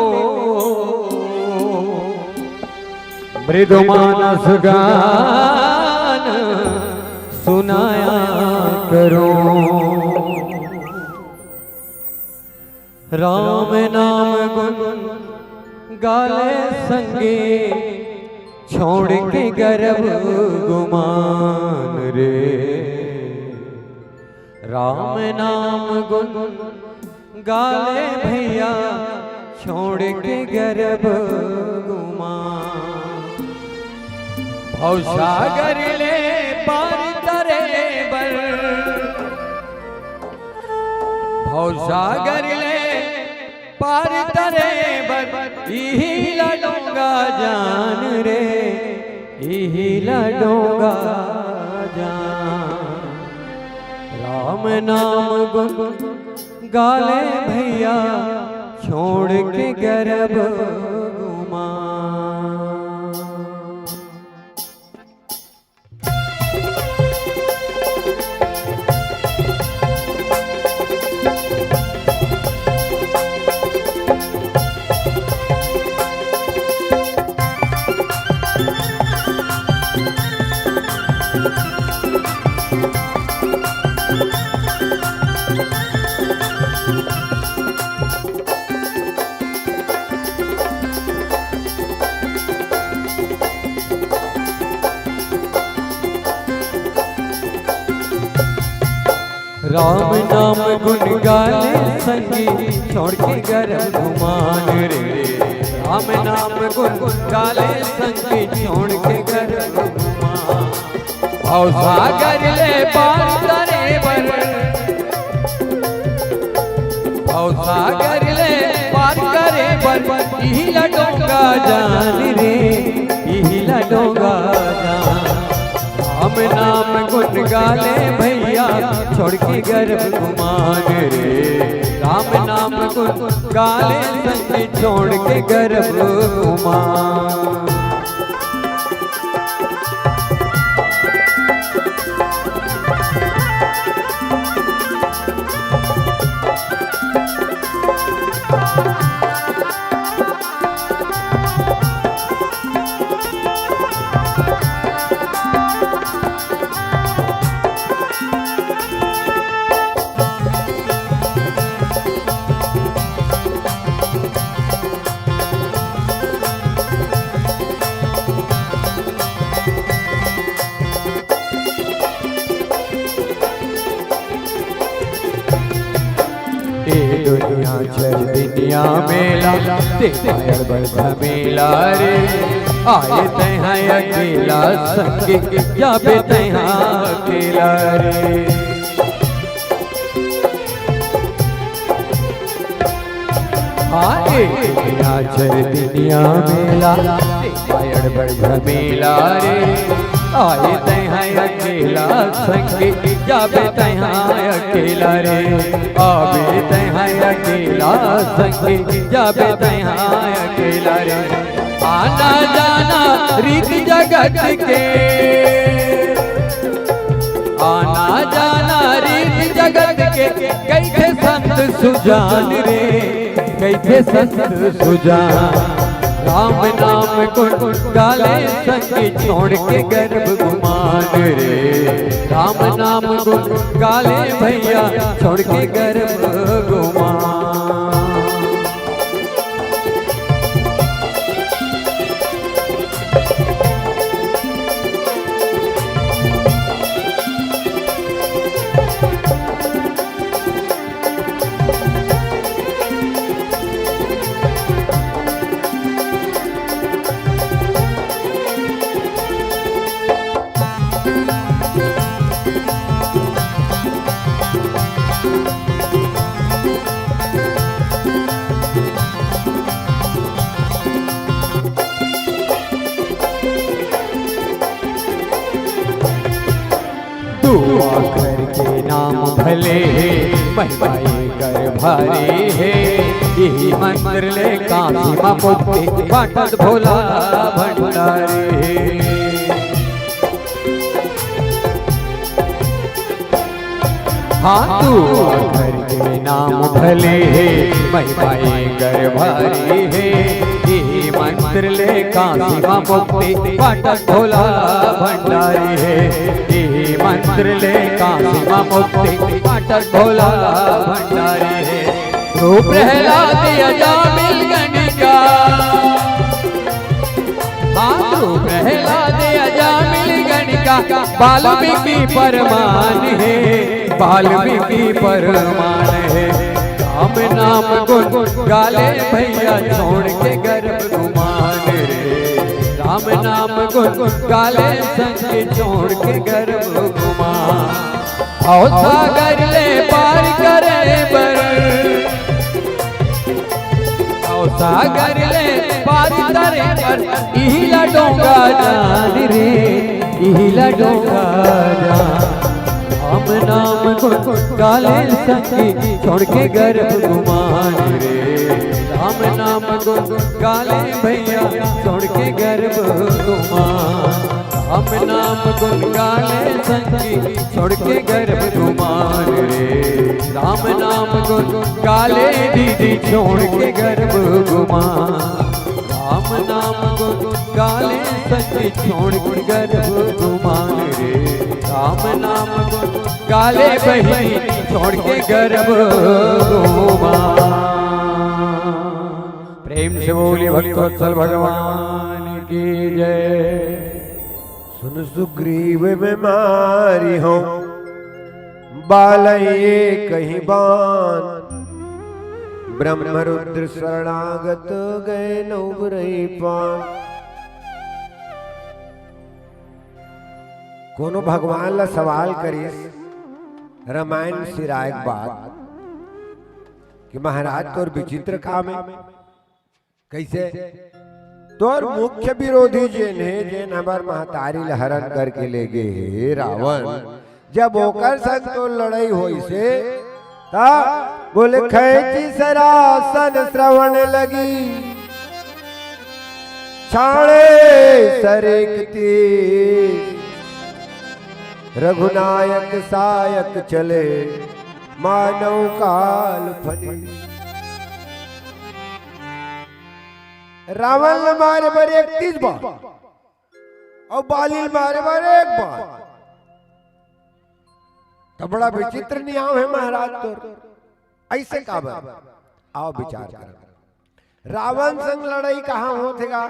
मृदु मानस गान सुनाया करूं। राम नाम गुण गाले संगी, छोड़ के गर्व गुमान रे। राम नाम गुण गाले भैया, छोड़ के गर्व गुमान। भवसागर ले पार तरे बर, भवसागर ले पार करे बर इही ला डोंगा जान रे, इही ला डोंगा जान। राम नाम गुन गाले भैया, छोड़ के गरब गुमान। राम नाम गुन गाले संगी, छोड़ के गरब गुमान रे। राम नाम गुन गाले संगी, छोड़ के गरब गुमान। भव सागर ले पार करे बर, भव सागर ले पार करे बर, इही ला डोंगा जान रे, इही ला डोंगा जान। राम नाम गुन गाले भैया, छोड़ के गरब गुमान रे। राम नाम गुन गाले संगी, छोड़ के गरब गुमान। ए दुनिया चल दुनिया मेला, ते मायर बड़ झमेला रे। आए तैं हा अकेला संगे, जाबे तैं हा अकेला रे। आए दुनिया चल दुनिया मेला, ते मायर बड़ झमेला रे। आए तैं हा अकेला संगे, जाबे तैं हा अकेला रे। आबे तैं हा अकेला संगे, जाबे तैं हा अकेला रे। आना जाना रीत जगत के, आना जाना रीत जगत के, कहिथे संत सुजान रे, कहिथे संत सुजान। राम नाम गुन गाले संगी, छोड़ के गरब गुमान रे। राम नाम गुन गाले भैया, छोड़ के गरब गुमान। दू अखर के नाम भले हे, महिमा एकर भारी हे। इही मंत्र ले काशी म मुक्ति बांटत भोला भंडारी हे। हाँ, दू अखर के नाम भले हे, महिमा एकर भारी हे। इही मंत्र ले काशी म मुक्ति बांटत भोला भंडारी हे। इही मंत्र ले काशी म मुक्ति बांटत भोला भंडारी हे। ध्रुव प्रहलाद अजामिल गणिका, हाँ, ध्रुव प्रहलाद अजामिल गणिका, वाल्मीकि परमाण हे, वाल्मीकि परमाण हे। राम नाम गुन गाले भैया, छोड़ के गरब गुमान रे। राम नाम गुन गाले संगी, छोड़ के गरब गुमान। भव सागर ले पार करे बर, सागर ले पार तरे बर इही ला डोंगा जान रे, इही ला डोंगा जान। राम नाम गुन गाले संगी छोड़ के गर्भ गुमान रे। राम नाम गुन गाले भैया छोड़ के गर्भ गुमान। राम नाम गुन गाले संगी छोड़ के गर्भ गुमान रे। राम नाम गुन गाले दीदी छोड़ के गर्भ गुमान। राम नाम गुन गाले संगी छोड़ के गर्भ गुमान रे। राम नाम गुन गाले बहिनी छोड़ के गर्भ गुमान। प्रेम से बोलिए भक्तवत्सल भगवान की जय। सुन सुग्रीव बेमारी हो, बालइये कहीं बान, ब्रह्म रुद्र शरणागत गए नउबरई पान। कोनो भगवान ला सवाल करिस, रामायण सिराय के बाद, कि महाराज तोर विचित्र काम हे। कइसे? तोर मुख्य विरोधी जेन हे, जेन हमर महतारी ल हरण करके ले गे हे रावण, जब ओकर संग तोर लड़ई होइस हे, त बोले, "खैंची सरासन श्रवण लगी, छाड़े सरेक तीर, रघुनायक सायक चले, मानव काल फनी।" रावण ल मारे बर इकतीस बाण अउ बाली ल मारे बर एक बाण। त बड़ा विचित्र नियम हे महाराज तोर। अइसे काबर? आओ विचार कर। रावण संग लड़ई कहाँ होत हे गा?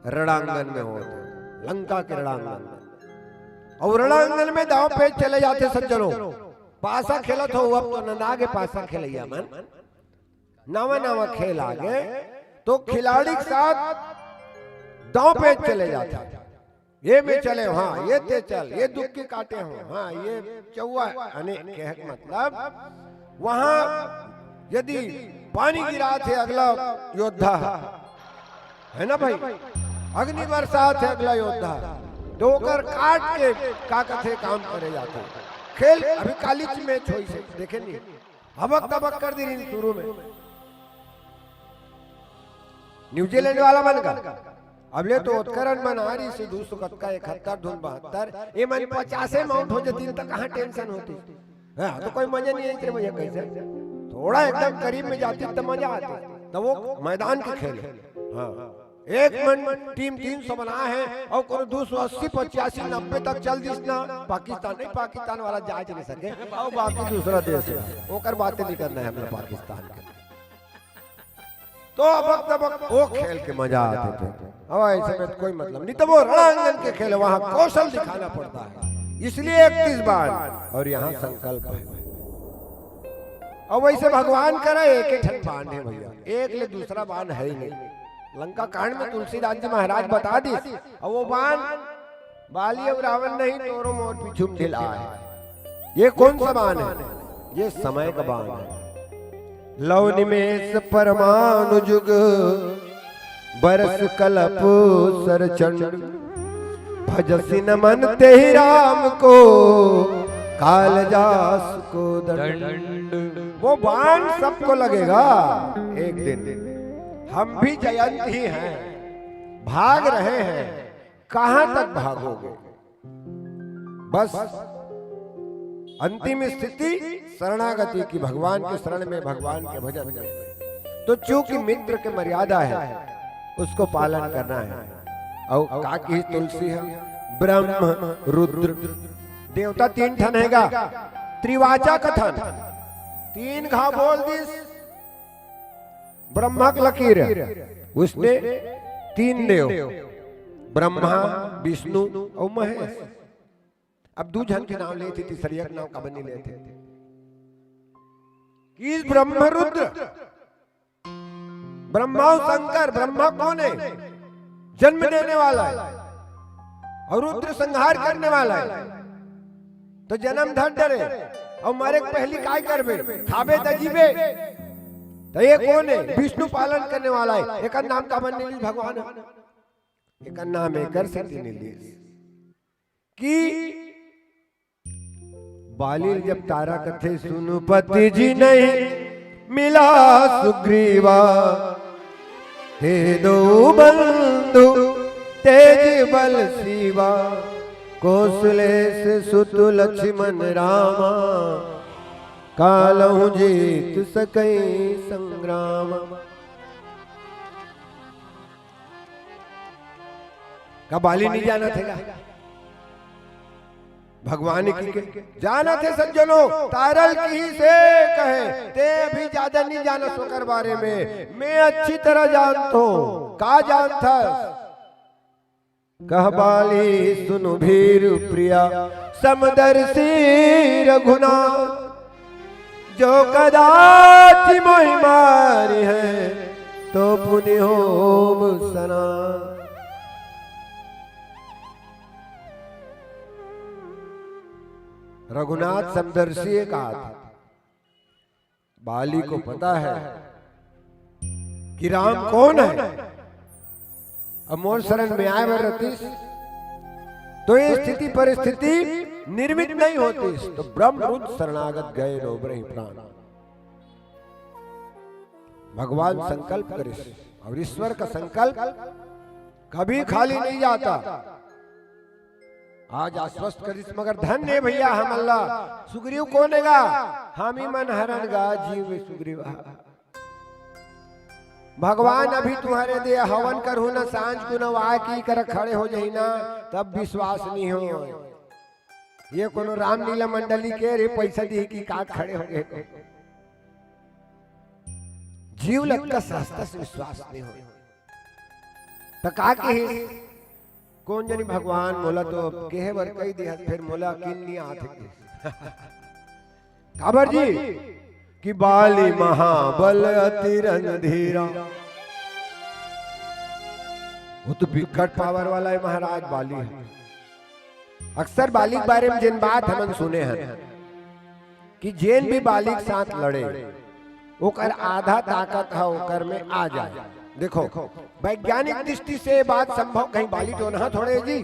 रणांगन में होत हे, लंका के रणांगन में। अउ रणांगन में दांव पेंच चले जाथे सज्जनों। पासा खेलत हो, अब तो नंदा गे पासा खेलइया मन। नवा नवा खेल आ गे, तो खिलाड़ी के साथ दांव पेंच चले जाथे। ये में चले, हाँ, ये ते चल, ये दुक्की काटे हो, हाँ, ये चौवा, यानी कहे के मतलब, वहाँ यदि पानी गिरात हे अगला योद्धा, हे ना भाई, अग्नि बरसात हे अगला योद्धा, तो ओकर काट के का कथे काम करे जाथे। खेल अभी काली च मैच होइस हे, देखे नहीं, हबक तबक कर दिस रहिन शुरू में। न्यूजीलैंड वाला मन का। अब ले तो ओतका रन बना रहिस हे, दू सौ कतका, इकहत्तर धुन बहत्तर, ये मन पचासे में आउट हो जातिन त कहाँ टेंशन होतिस? हाँ, तो कोई मजा नहीं आतिस रे भैया, कइसे? थोड़ा एकदम करीब में जातिस त मजा आतिस। त वो मैदान के खेल हे। हाँ, एक मन टीम तीन सौ बना हे अउ कोनो दू सौ अस्सी, पचासी, नब्बे तक चल दिस ना, पाकिस्तान नहीं, पाकिस्तान वाला जाए नहीं सके, अउ बाकी दूसरा देश हे, ओकर बातें नहीं करना हे हमला पाकिस्तान के। तो अबक तबक वो खेल के मजा आथे। अब अइसे में कोई मतलब नहीं, तो वो रणांगन के खेल, वहाँ कौशल दिखाना पड़ता है, इसलिए इकतीस बाण अउ यहाँ संकल्प हे। अउ वइसे भगवान करा एक ही ठन बाण हे भैया, एक ले दूसरा बाण हे ही नहीं। लंका कांड में तुलसीदास जी महाराज बता दिस, अउ वो बाण बाली अउ रावण नहीं, तोरो मोर पीछू में ढिला हे। ये कौन सा बाण हे? ये समय का बाण हे। लव निमेष परमाणु जुग, बरस कलप सर चंड, भजसि न मन तेहि राम को, कालजास को दंड। वो बाण सबको लगेगा एक दिन। हम भी जयंत ही हैं, भाग रहे हैं, कहां तक भागोगे? बस अंतिम स्थिति शरणागति की, भगवान के शरण में, भगवान के भजन में। तो चूंकि मित्र के मर्यादा हे, उसको पालन करना हे। अउ का किहिस तुलसी ह? ब्रह्म, रुद्र, देवता तीन ठन हे गा, त्रिवाचा कथन, तीन घांव बोल दिस, ब्रह्मा के लकीर, उसने तीन देव, ब्रह्मा, विष्णु अउ महेश। अब दू झन के नांव लेथे, तीसरिया के नांव काबर नहीं लेथे? कि ब्रह्म रुद्र, ब्रह्मा अउ शंकर, ब्रह्मा कौन हे? जन्म देने वाला हे, अउ रुद्र संहार करने वाला हे। तो जन्म धर डरे, अउ मरे के पहली काय करबे? खाबे त जीबे। त ये कोन हे? विष्णु पालन करने वाला हे। एकर नाम काबर नइ लिस भगवान? एकर नाम एकर सेती नइ लिस कि बाली जब तारा कथे, "सुन पति जिनहि मिला सुग्रीवा, हे दो बंधु तेज बल सीवा, कौशलेश सुत लक्ष्मण रामा, कालहु जीत सकै संग्रामा।" का बाली नइ जानत हे का? भगवान कहिके जानत हे सज्जनों, तारा ल किहिसे कहे, "तें अभी जादा नइ जानस ओकर बारे में, मैं अच्छी तरह जानत हंव।" का जानथस? कह बाली सुन भीर प्रिया समदर्शी रघुनाथ, जो कदाच मोहि मारिहैं तो पुनि होब सनाथ। रघुनाथ समदर्शी हे कहा था। बाली को पता है कि राम कौन है। अब मोर शरण में आए बर रहतीस तो ये स्थिति परिस्थिति निर्मित नहीं होतीस। तो ब्रह्म रुद्र शरणागत गए न उबरहिं प्राण। भगवान संकल्प करिस और ईश्वर का संकल्प कभी खाली नहीं जाता। आज आश्वस्त करिस, मगर धन्य हे भैया हमन ला। सुग्रीव कोन हे गा? हामी मन हरन गा जीव सुग्रीव। भगवान अभी तुम्हारे दे हवन करहूं न, सांझ को न वाकी कर खड़े हो जाही ना, तब विश्वास नहीं हो। ये कोनो रामलीला मंडली के रे पैसा दिही कि का खड़े हो गए। जीव लगता शास्त्र से विश्वास नहीं हो। त का कहिस? कोन जनी भगवान मोला तो केहे बर कहि दिहस, फेर मोला अकिन नइ आत हे। काबर जी? कि बाली महाबल अति रणधीरा। वो तो बिकट पावर वाला हे महाराज, बाली हे। अक्सर बाली के बारे में जेन बात हमन सुने हन कि जेन भी बाली के साथ लड़े, ओकर आधा ताकत ह ओकर में आ जाए। देखो, वैज्ञानिक दृष्टि से ये बात संभव, कहीं बाली टोनहा थोड़े जी,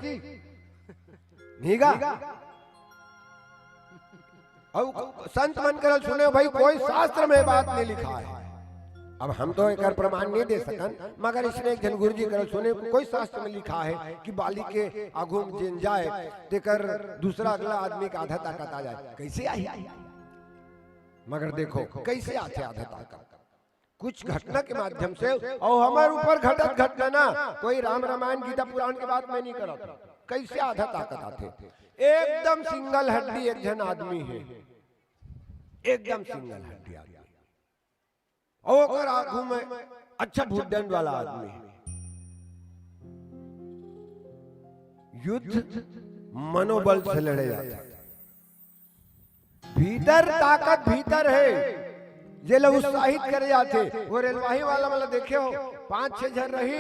नहीं गा। अउ संत मन करा ल सुने हो भाई, कोई शास्त्र में बात नहीं लिखा है। अब हम तो एकर प्रमाण नहीं दे सकन, मगर इसने एक झन गुरु जी करा ल सुने, कोई शास्त्र में लिखा है कि बाली के आगू में जेन जाए, तेकर दूसरा अगला आदमी का आधा ताकत आ जाए। कैसे आई? मगर देखो, कैसे आथे आधा ताकत? कुछ घटना के माध्यम से, अउ हमर ऊपर घटत घटना ना, कोई राम रामायण गीता पुराण के बात मैं नहीं करत। कैसे आधा ताकत आथे? एकदम सिंगल हड्डी एक झन आदमी हे, एकदम सिंगल हड्डी आदमी, अउ ओकर आगू में अच्छा भूतदंड वाला आदमी हे। युद्ध मनोबल से लड़े जाथे। भीतर ताकत भीतर हे, जेला उत्साहित करे जाथे। वो रेलवाही वाला मन ला देखे हो, पांच छह झन रही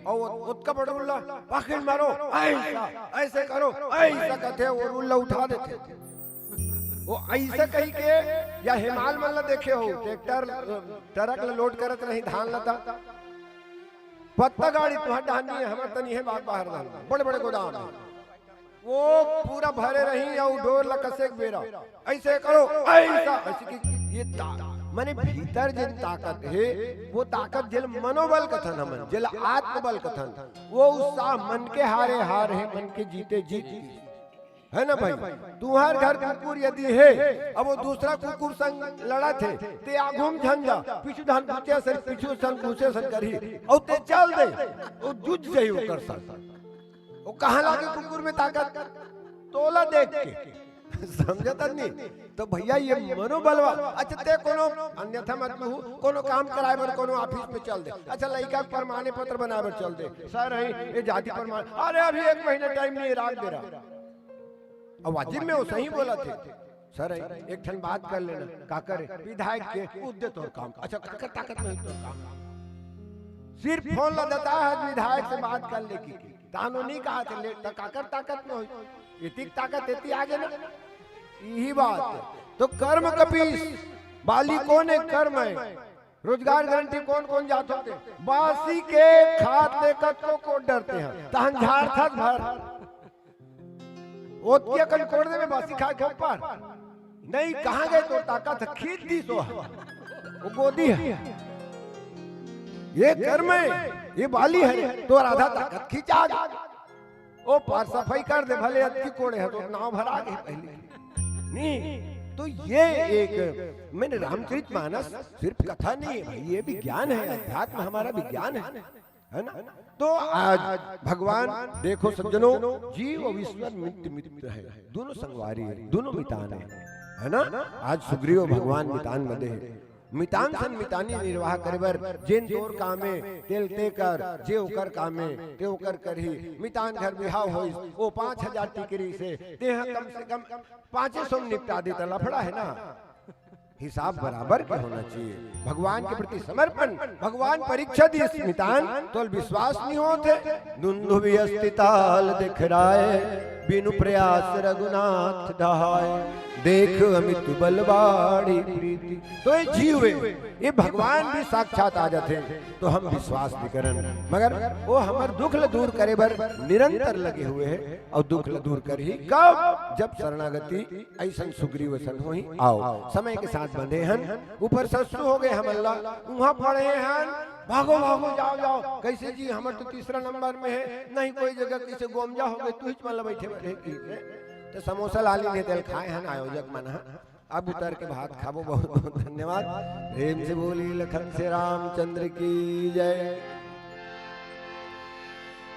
अउ ओतका बड़ रुल ला, "पाखिल मारो, ऐसा, ऐसे करो, ऐसा," कथे, वो रुल ला उठा देथे। वो ऐसा कहि के, या हेमाल मन ला देखे हो, ट्रैक्टर, ट्रक ला लोड करत रही धान ला, त पत्ता गाड़ी तुहर डहन नहीं हे, हमर तनी हे बाग बाहर धान, बड़े बड़े गोदाम हे। वो पूरा भरे रही अउ डोर ला कसे के बेरा, "ऐसे करो, ऐसा," ऐसे कि ये ता-, माने भीतर जेन ताकत हे, वो ताकत जेला मनोबल कथन हमन, जेला आत्मबल कथन, वो उत्साह मन के हारे हार हे, मन के जीते जीत। है ना भाई? तुहर घर कुकुर यदि हे, अब वो दूसरा कुकुर संग लड़त हे, ते आगू में झन जा, पीछू धान घुसे सर, पीछू संग घुसे सर करही, अउ ते चल दे, वो जुझ जाही ओकर संग। वो कहाँ लागे कुकुर में ताकत? तोला देख के। समझत नहीं? तो भैया, ये मनोबल वा, अच्छा, ते कोनो, अन्यथा मत कहू, कोनो काम कराए बर कोनो ऑफिस में चल दे। अच्छा, लइका के प्रमाण पत्र बनाए बर चल दे। सर, हे, ये जाति प्रमाण, अरे, अभी एक महीना टाइम नहीं हे, राख दे रहा। अब वाजिब में वो सही बोलत हे। सर, हे, एक ठन बात कर लेना, काकर हे? विधायक के, उद्दे तोर काम। अच्छा, काकर ताकत नहीं तोर काम? सिर्फ फोन ला देता है, विधायक से बात कर ले की। तानो नहीं कहा थे, ले, त काकर ताकत में होई? इतिक ताकत एती आगे ना। यही बात हे। तो कर्म कपीस, बाली कोन हे? कर्म हे। रोजगार गारंटी कोन कोन जात होते? बासी के खात ले कतको कोट डरते हैं, तहन झारथस भर। ओतकी अकन कोट देबे, बासी खाए के ऊपर। नहीं, कहाँ गए तोर ताकत? खींच दिस ओ ह। ओ गोदी हे। ये कर्म हे, ये बाली हे, तोर आधा ताकत खींचा गे। ओ पार सफाई कर दे, भले अतकी कोड़े हे, तो नाव भरा गे पहले। नहीं, तो ये एक, मैंने रामचरित मानस सिर्फ कथा नहीं है भाई, ये विज्ञान है, अध्यात्म हमारा विज्ञान है, है ना? तो आज भगवान, देखो सज्जनों, जीव और ईश्वर नित्य मित्र है, दोनों संगवारी है, दोनों मितान है, है ना? आज सुग्रीव भगवान मितान बने हैं, मितान सन मितानी निर्वाह करे बर, जेन तोर काम हे, तेल ते कर, जे ओकर काम हे, ते ओकर करही। मितान घर बिहाव होइस, ओ पाँच हजार टिकरी से, तेहा कम से कम पाँचे सौ में निपटा देता, लफड़ा है ना? हिसाब बराबर के होना चाहिए। भगवान के प्रति समर्पण, भगवान परीक्षा दिस मितान, तोल विश्वास नहीं होत हे। दुंदुभि अस्थि ताल दिखराय, बिनु प्रयास रघुनाथ ढहाय। देख अमित बल बाढ़ी प्रीति। तो ये जीव हे, ये भगवान भी साक्षात आ जाते हैं, तो हम विश्वास भी करन। मगर वो हमर दुख ल दूर करे बर निरंतर लगे हुए हैं, और दुख ल दूर करही कब? जब शरणागति अइसन सुग्रीव असन होही। आओ, समय के साथ बंधे हन, ऊपर से सु हो गए हमन ला, उहाँ पड़े हन, भागो, भागो, जाओ, जाओ। कैसे जी, हमर तो तीसरा नंबर में है, नहीं कोई जगह, कैसे गोमजा हो गए, तुहिच मन ला बैठे बैठे की। तो समोसा ला लीन हे, तेल खाए हन आयोजक मन ह। अब उतर के भात खाबो। बहुत बहुत धन्यवाद। प्रेम से बोली लखन से रामचंद्र की जय।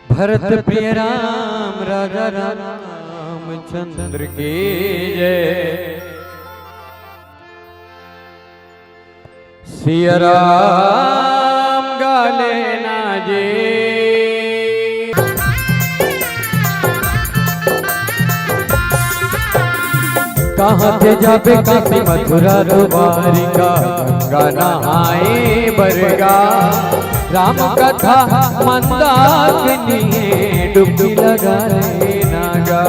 भरत प्रिय राम राजा रामचंद्र की जय। सिया राम गाले ना जी। कहाँ ते जाबे काशी मथुरा द्वारिका, गंगा नहाए बरगा। राम कथा मंदाकिनी, डुबकी लगा ले नागा।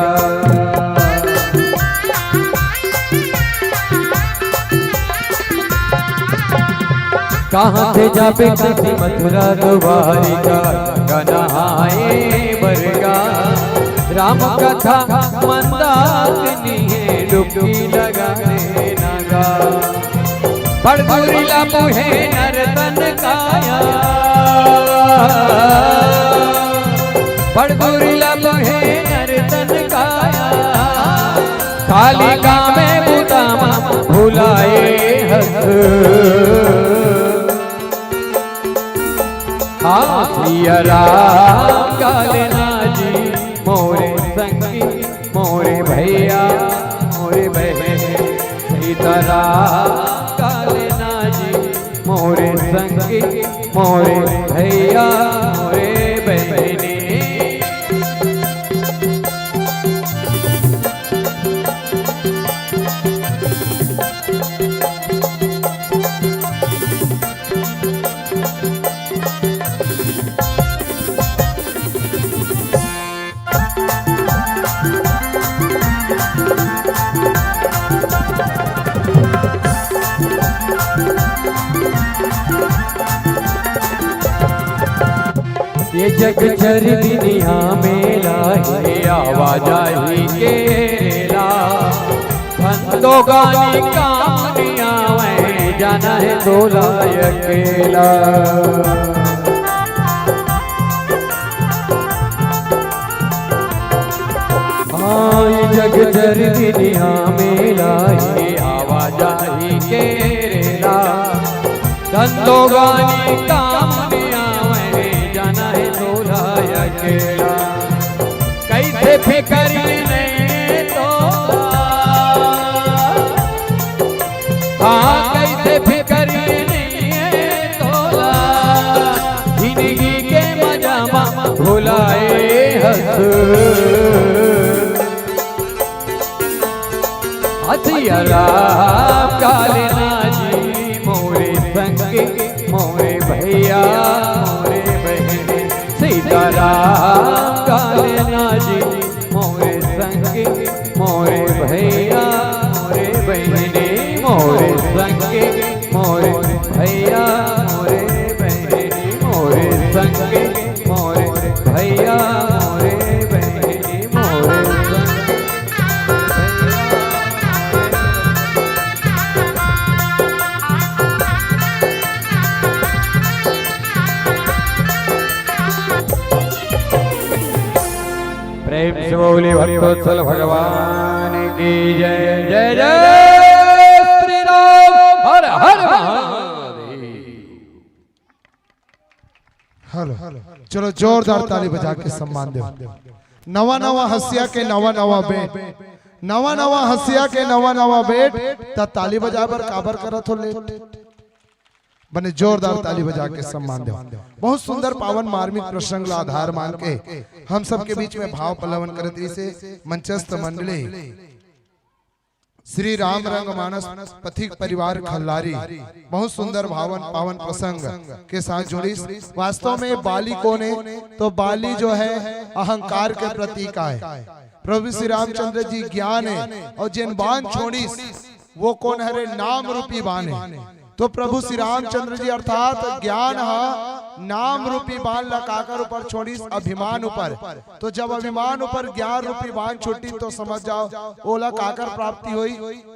कहाँ ते जाबे काशी मथुरा द्वारिका, गंगा नहाए बरगा। राम कथा मंदाकिनी, डुबकी लगा ले नागा। बड़ दूरी ला मुहे नर तन काया, बड़ दूरी ला मुहे नर तन काया। कालिका में बुता मा भुलाए हस। हाँ, सिया राम गाले ना जी, मोरे संगी, मोरे भैया, मोरे बहन। सीता राम गाले ना जी, मोरे संगी, मोरे भैया, मोरे बहने। ये जग चर दुनिया मेला हे, आवाजाही के रेला। धंधो गानी काम नी आवै, जाना हे तोला अकेला। हाँ, ये जग चर दुनिया मेला हे, आवाजाही के रेला। धंधो गानी काम नी आवै, जाना हे तोला अकेला। कैसे फिकर नहीं तो, हाँ, कैसे फिकर नहीं तोला, जिंदगी के मजा मा भुलाए हस। सिया राम गाले ना जी, मोरे संगी, मोरे भैया, मोरे बहने। सीता राम गाले ना जी, मोरे संगी, मोरे भैया, मोरे बहने, मोरे संगी, मोरे भैया, प्रेम से बोली भक्तवत्सल भगवान की जय। जय जय श्री राम, हर हर महादेव। हेलो, चलो जोरदार ताली बजा के सम्मान दो। नवा नवा हंसिया के नवा नवा बेट, नवा नवा हंसिया के नवा नवा बेट। त ताली बजाए बर काबर करत हो लेट? बने जोरदार ताली बजा के सम्मान दो। बहुत सुंदर पावन मार्मिक प्रसंग ला आधार मान के हम सबके बीच में भाव पल्लवन करत रही से मंचस्थ मंडली श्री राम रंग मानस पथिक परिवार खल्लारी बहुत सुंदर भावन पावन प्रसंग के साथ जुड़िस। वास्तव में बाली कौन है? तो बाली जो है अहंकार के प्रतीक आय। प्रभु श्री रामचंद्र जी ज्ञान है और जिन बाण छोड़िस वो कौन हरे? नाम रूपी बाण है। तो प्रभु श्री रामचंद्र जी अर्थात ज्ञान ह नाम रूपी बाण ला काकर ऊपर छोड़िस? अभिमान ऊपर। तो जब अभिमान ऊपर ज्ञान रूपी बाण छुट्टी तो समझ जाओ ओला काकर प्राप्ति होई?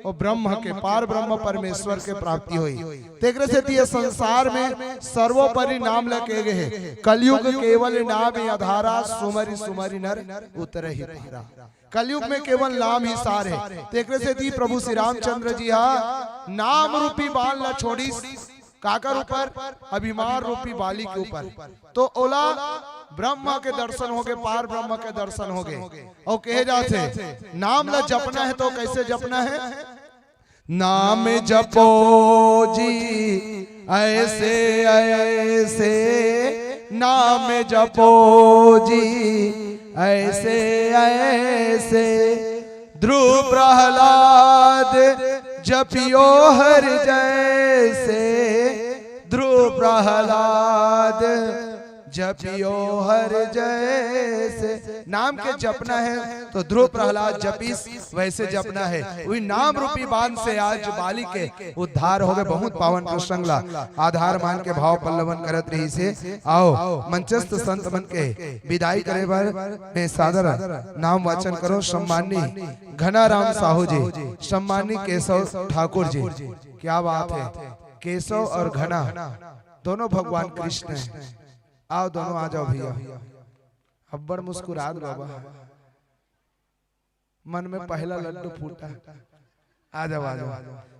वो ब्रह्म के, पार ब्रह्म परमेश्वर के प्राप्ति होई। तेकरे सेती ये संसार में सर्वोपरि नाम ला के गए हे। कलयुग केवल नाम आधारा, सुमरि सुमरि नर उतरहि पारा। कलयुग में केवल नाम ही सार है। तेकरे सेती प्रभु श्री रामचंद्र जी हा नाम रूपी बाण ला छोड़िस। काकर ऊपर? अभिमान रूपी बाली के ऊपर। तो ओला ब्रह्म के दर्शन होगे, पार ब्रह्म के दर्शन होगे। और कहे जाथे नाम ला जपना है तो कैसे जपना है? नाम जपो जी ऐसे ऐसे, नाम जपो जी ऐसे ऐसे। ध्रुव प्रहलाद जपियो हर जैसे, ध्रुव प्रहलाद जपियो हर जैसे। नाम के जपना है तो ध्रुव प्रहलाद जपिस वैसे जपना है। वही नाम रूपी बाण से आज बाली के उद्धार होगे। बहुत पावन प्रसंग ला आधार मान के भाव पल्लवन करत रही से। आओ मंचस्थ संत मन के विदाई करे बर मैं सादर नाम वाचन करो। सम्मानी घनाराम साहू जी, सम्मानी केशव ठाकुर जी। क्या बात है, केशव और घना दोनों भगवान कृष्ण हैं। आओ दोनों आ जाओ भैया। अब्बड़ मुस्कुरात बाबा, मन में पहला लड्डू फूटा। आ जाओ, आ जाओ।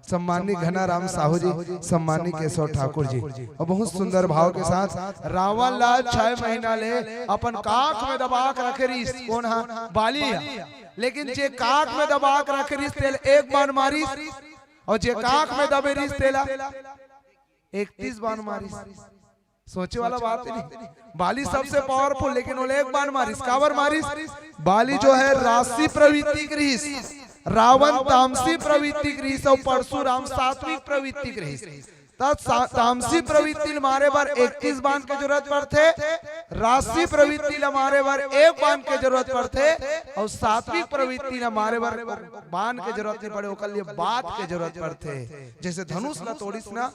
सम्मानी घनाराम साहू जी, सम्मानी केशव ठाकुर जी, और बहुत सुंदर भाव के साथ रावण ला छह महीना ले अपन काख में दबा के रखे रिस। कौन हा? बाली हा। लेकिन जे काख में दबा के रखे रिस तेल एक बाण मारिस, और जे काख में दबे रिस तेला इकतीस बाण मारिस। सोचे वाला बात नहीं। बाली सबसे पावरफुल, लेकिन ओला एक बाण मारिस। काबर मारिस? बाली जो है राशि प्रवृत्ति के रिस, रावण तामसी प्रवृत्ति के रिस और परशुराम सात्विक प्रवृत्ति के रिस। त सा-, तामसी प्रवृत्ति ल मारे बर इकतीस बाण के जरूरत पड़थे, राशि प्रवृत्ति ल मारे बर एक बाण के जरूरत पड़थे, और सात्विक प्रवृत्ति ल मारे बर बाण के जरूरत नहीं पड़े, ओकर लिए बात के जरूरत पड़थे। जैसे धनुष ल तोड़िस ना,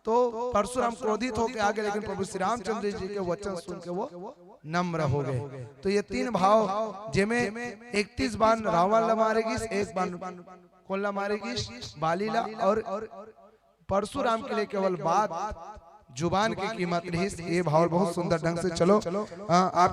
तो परशुराम क्रोधित होके आ गए, लेकिन प्रभु श्री रामचंद्र जी के वचन सुन के वो नम्र हो गए। तो ये तीन भाव, जेमे इकतीस बाण रावण ला मारे गिस, एक बाण कोन ला मारे गिस? बाली ला। और परशुराम के लिए केवल बात, जुबान की कीमत रहिस। ये भाव बहुत सुंदर ढंग से। चलो, आ, आप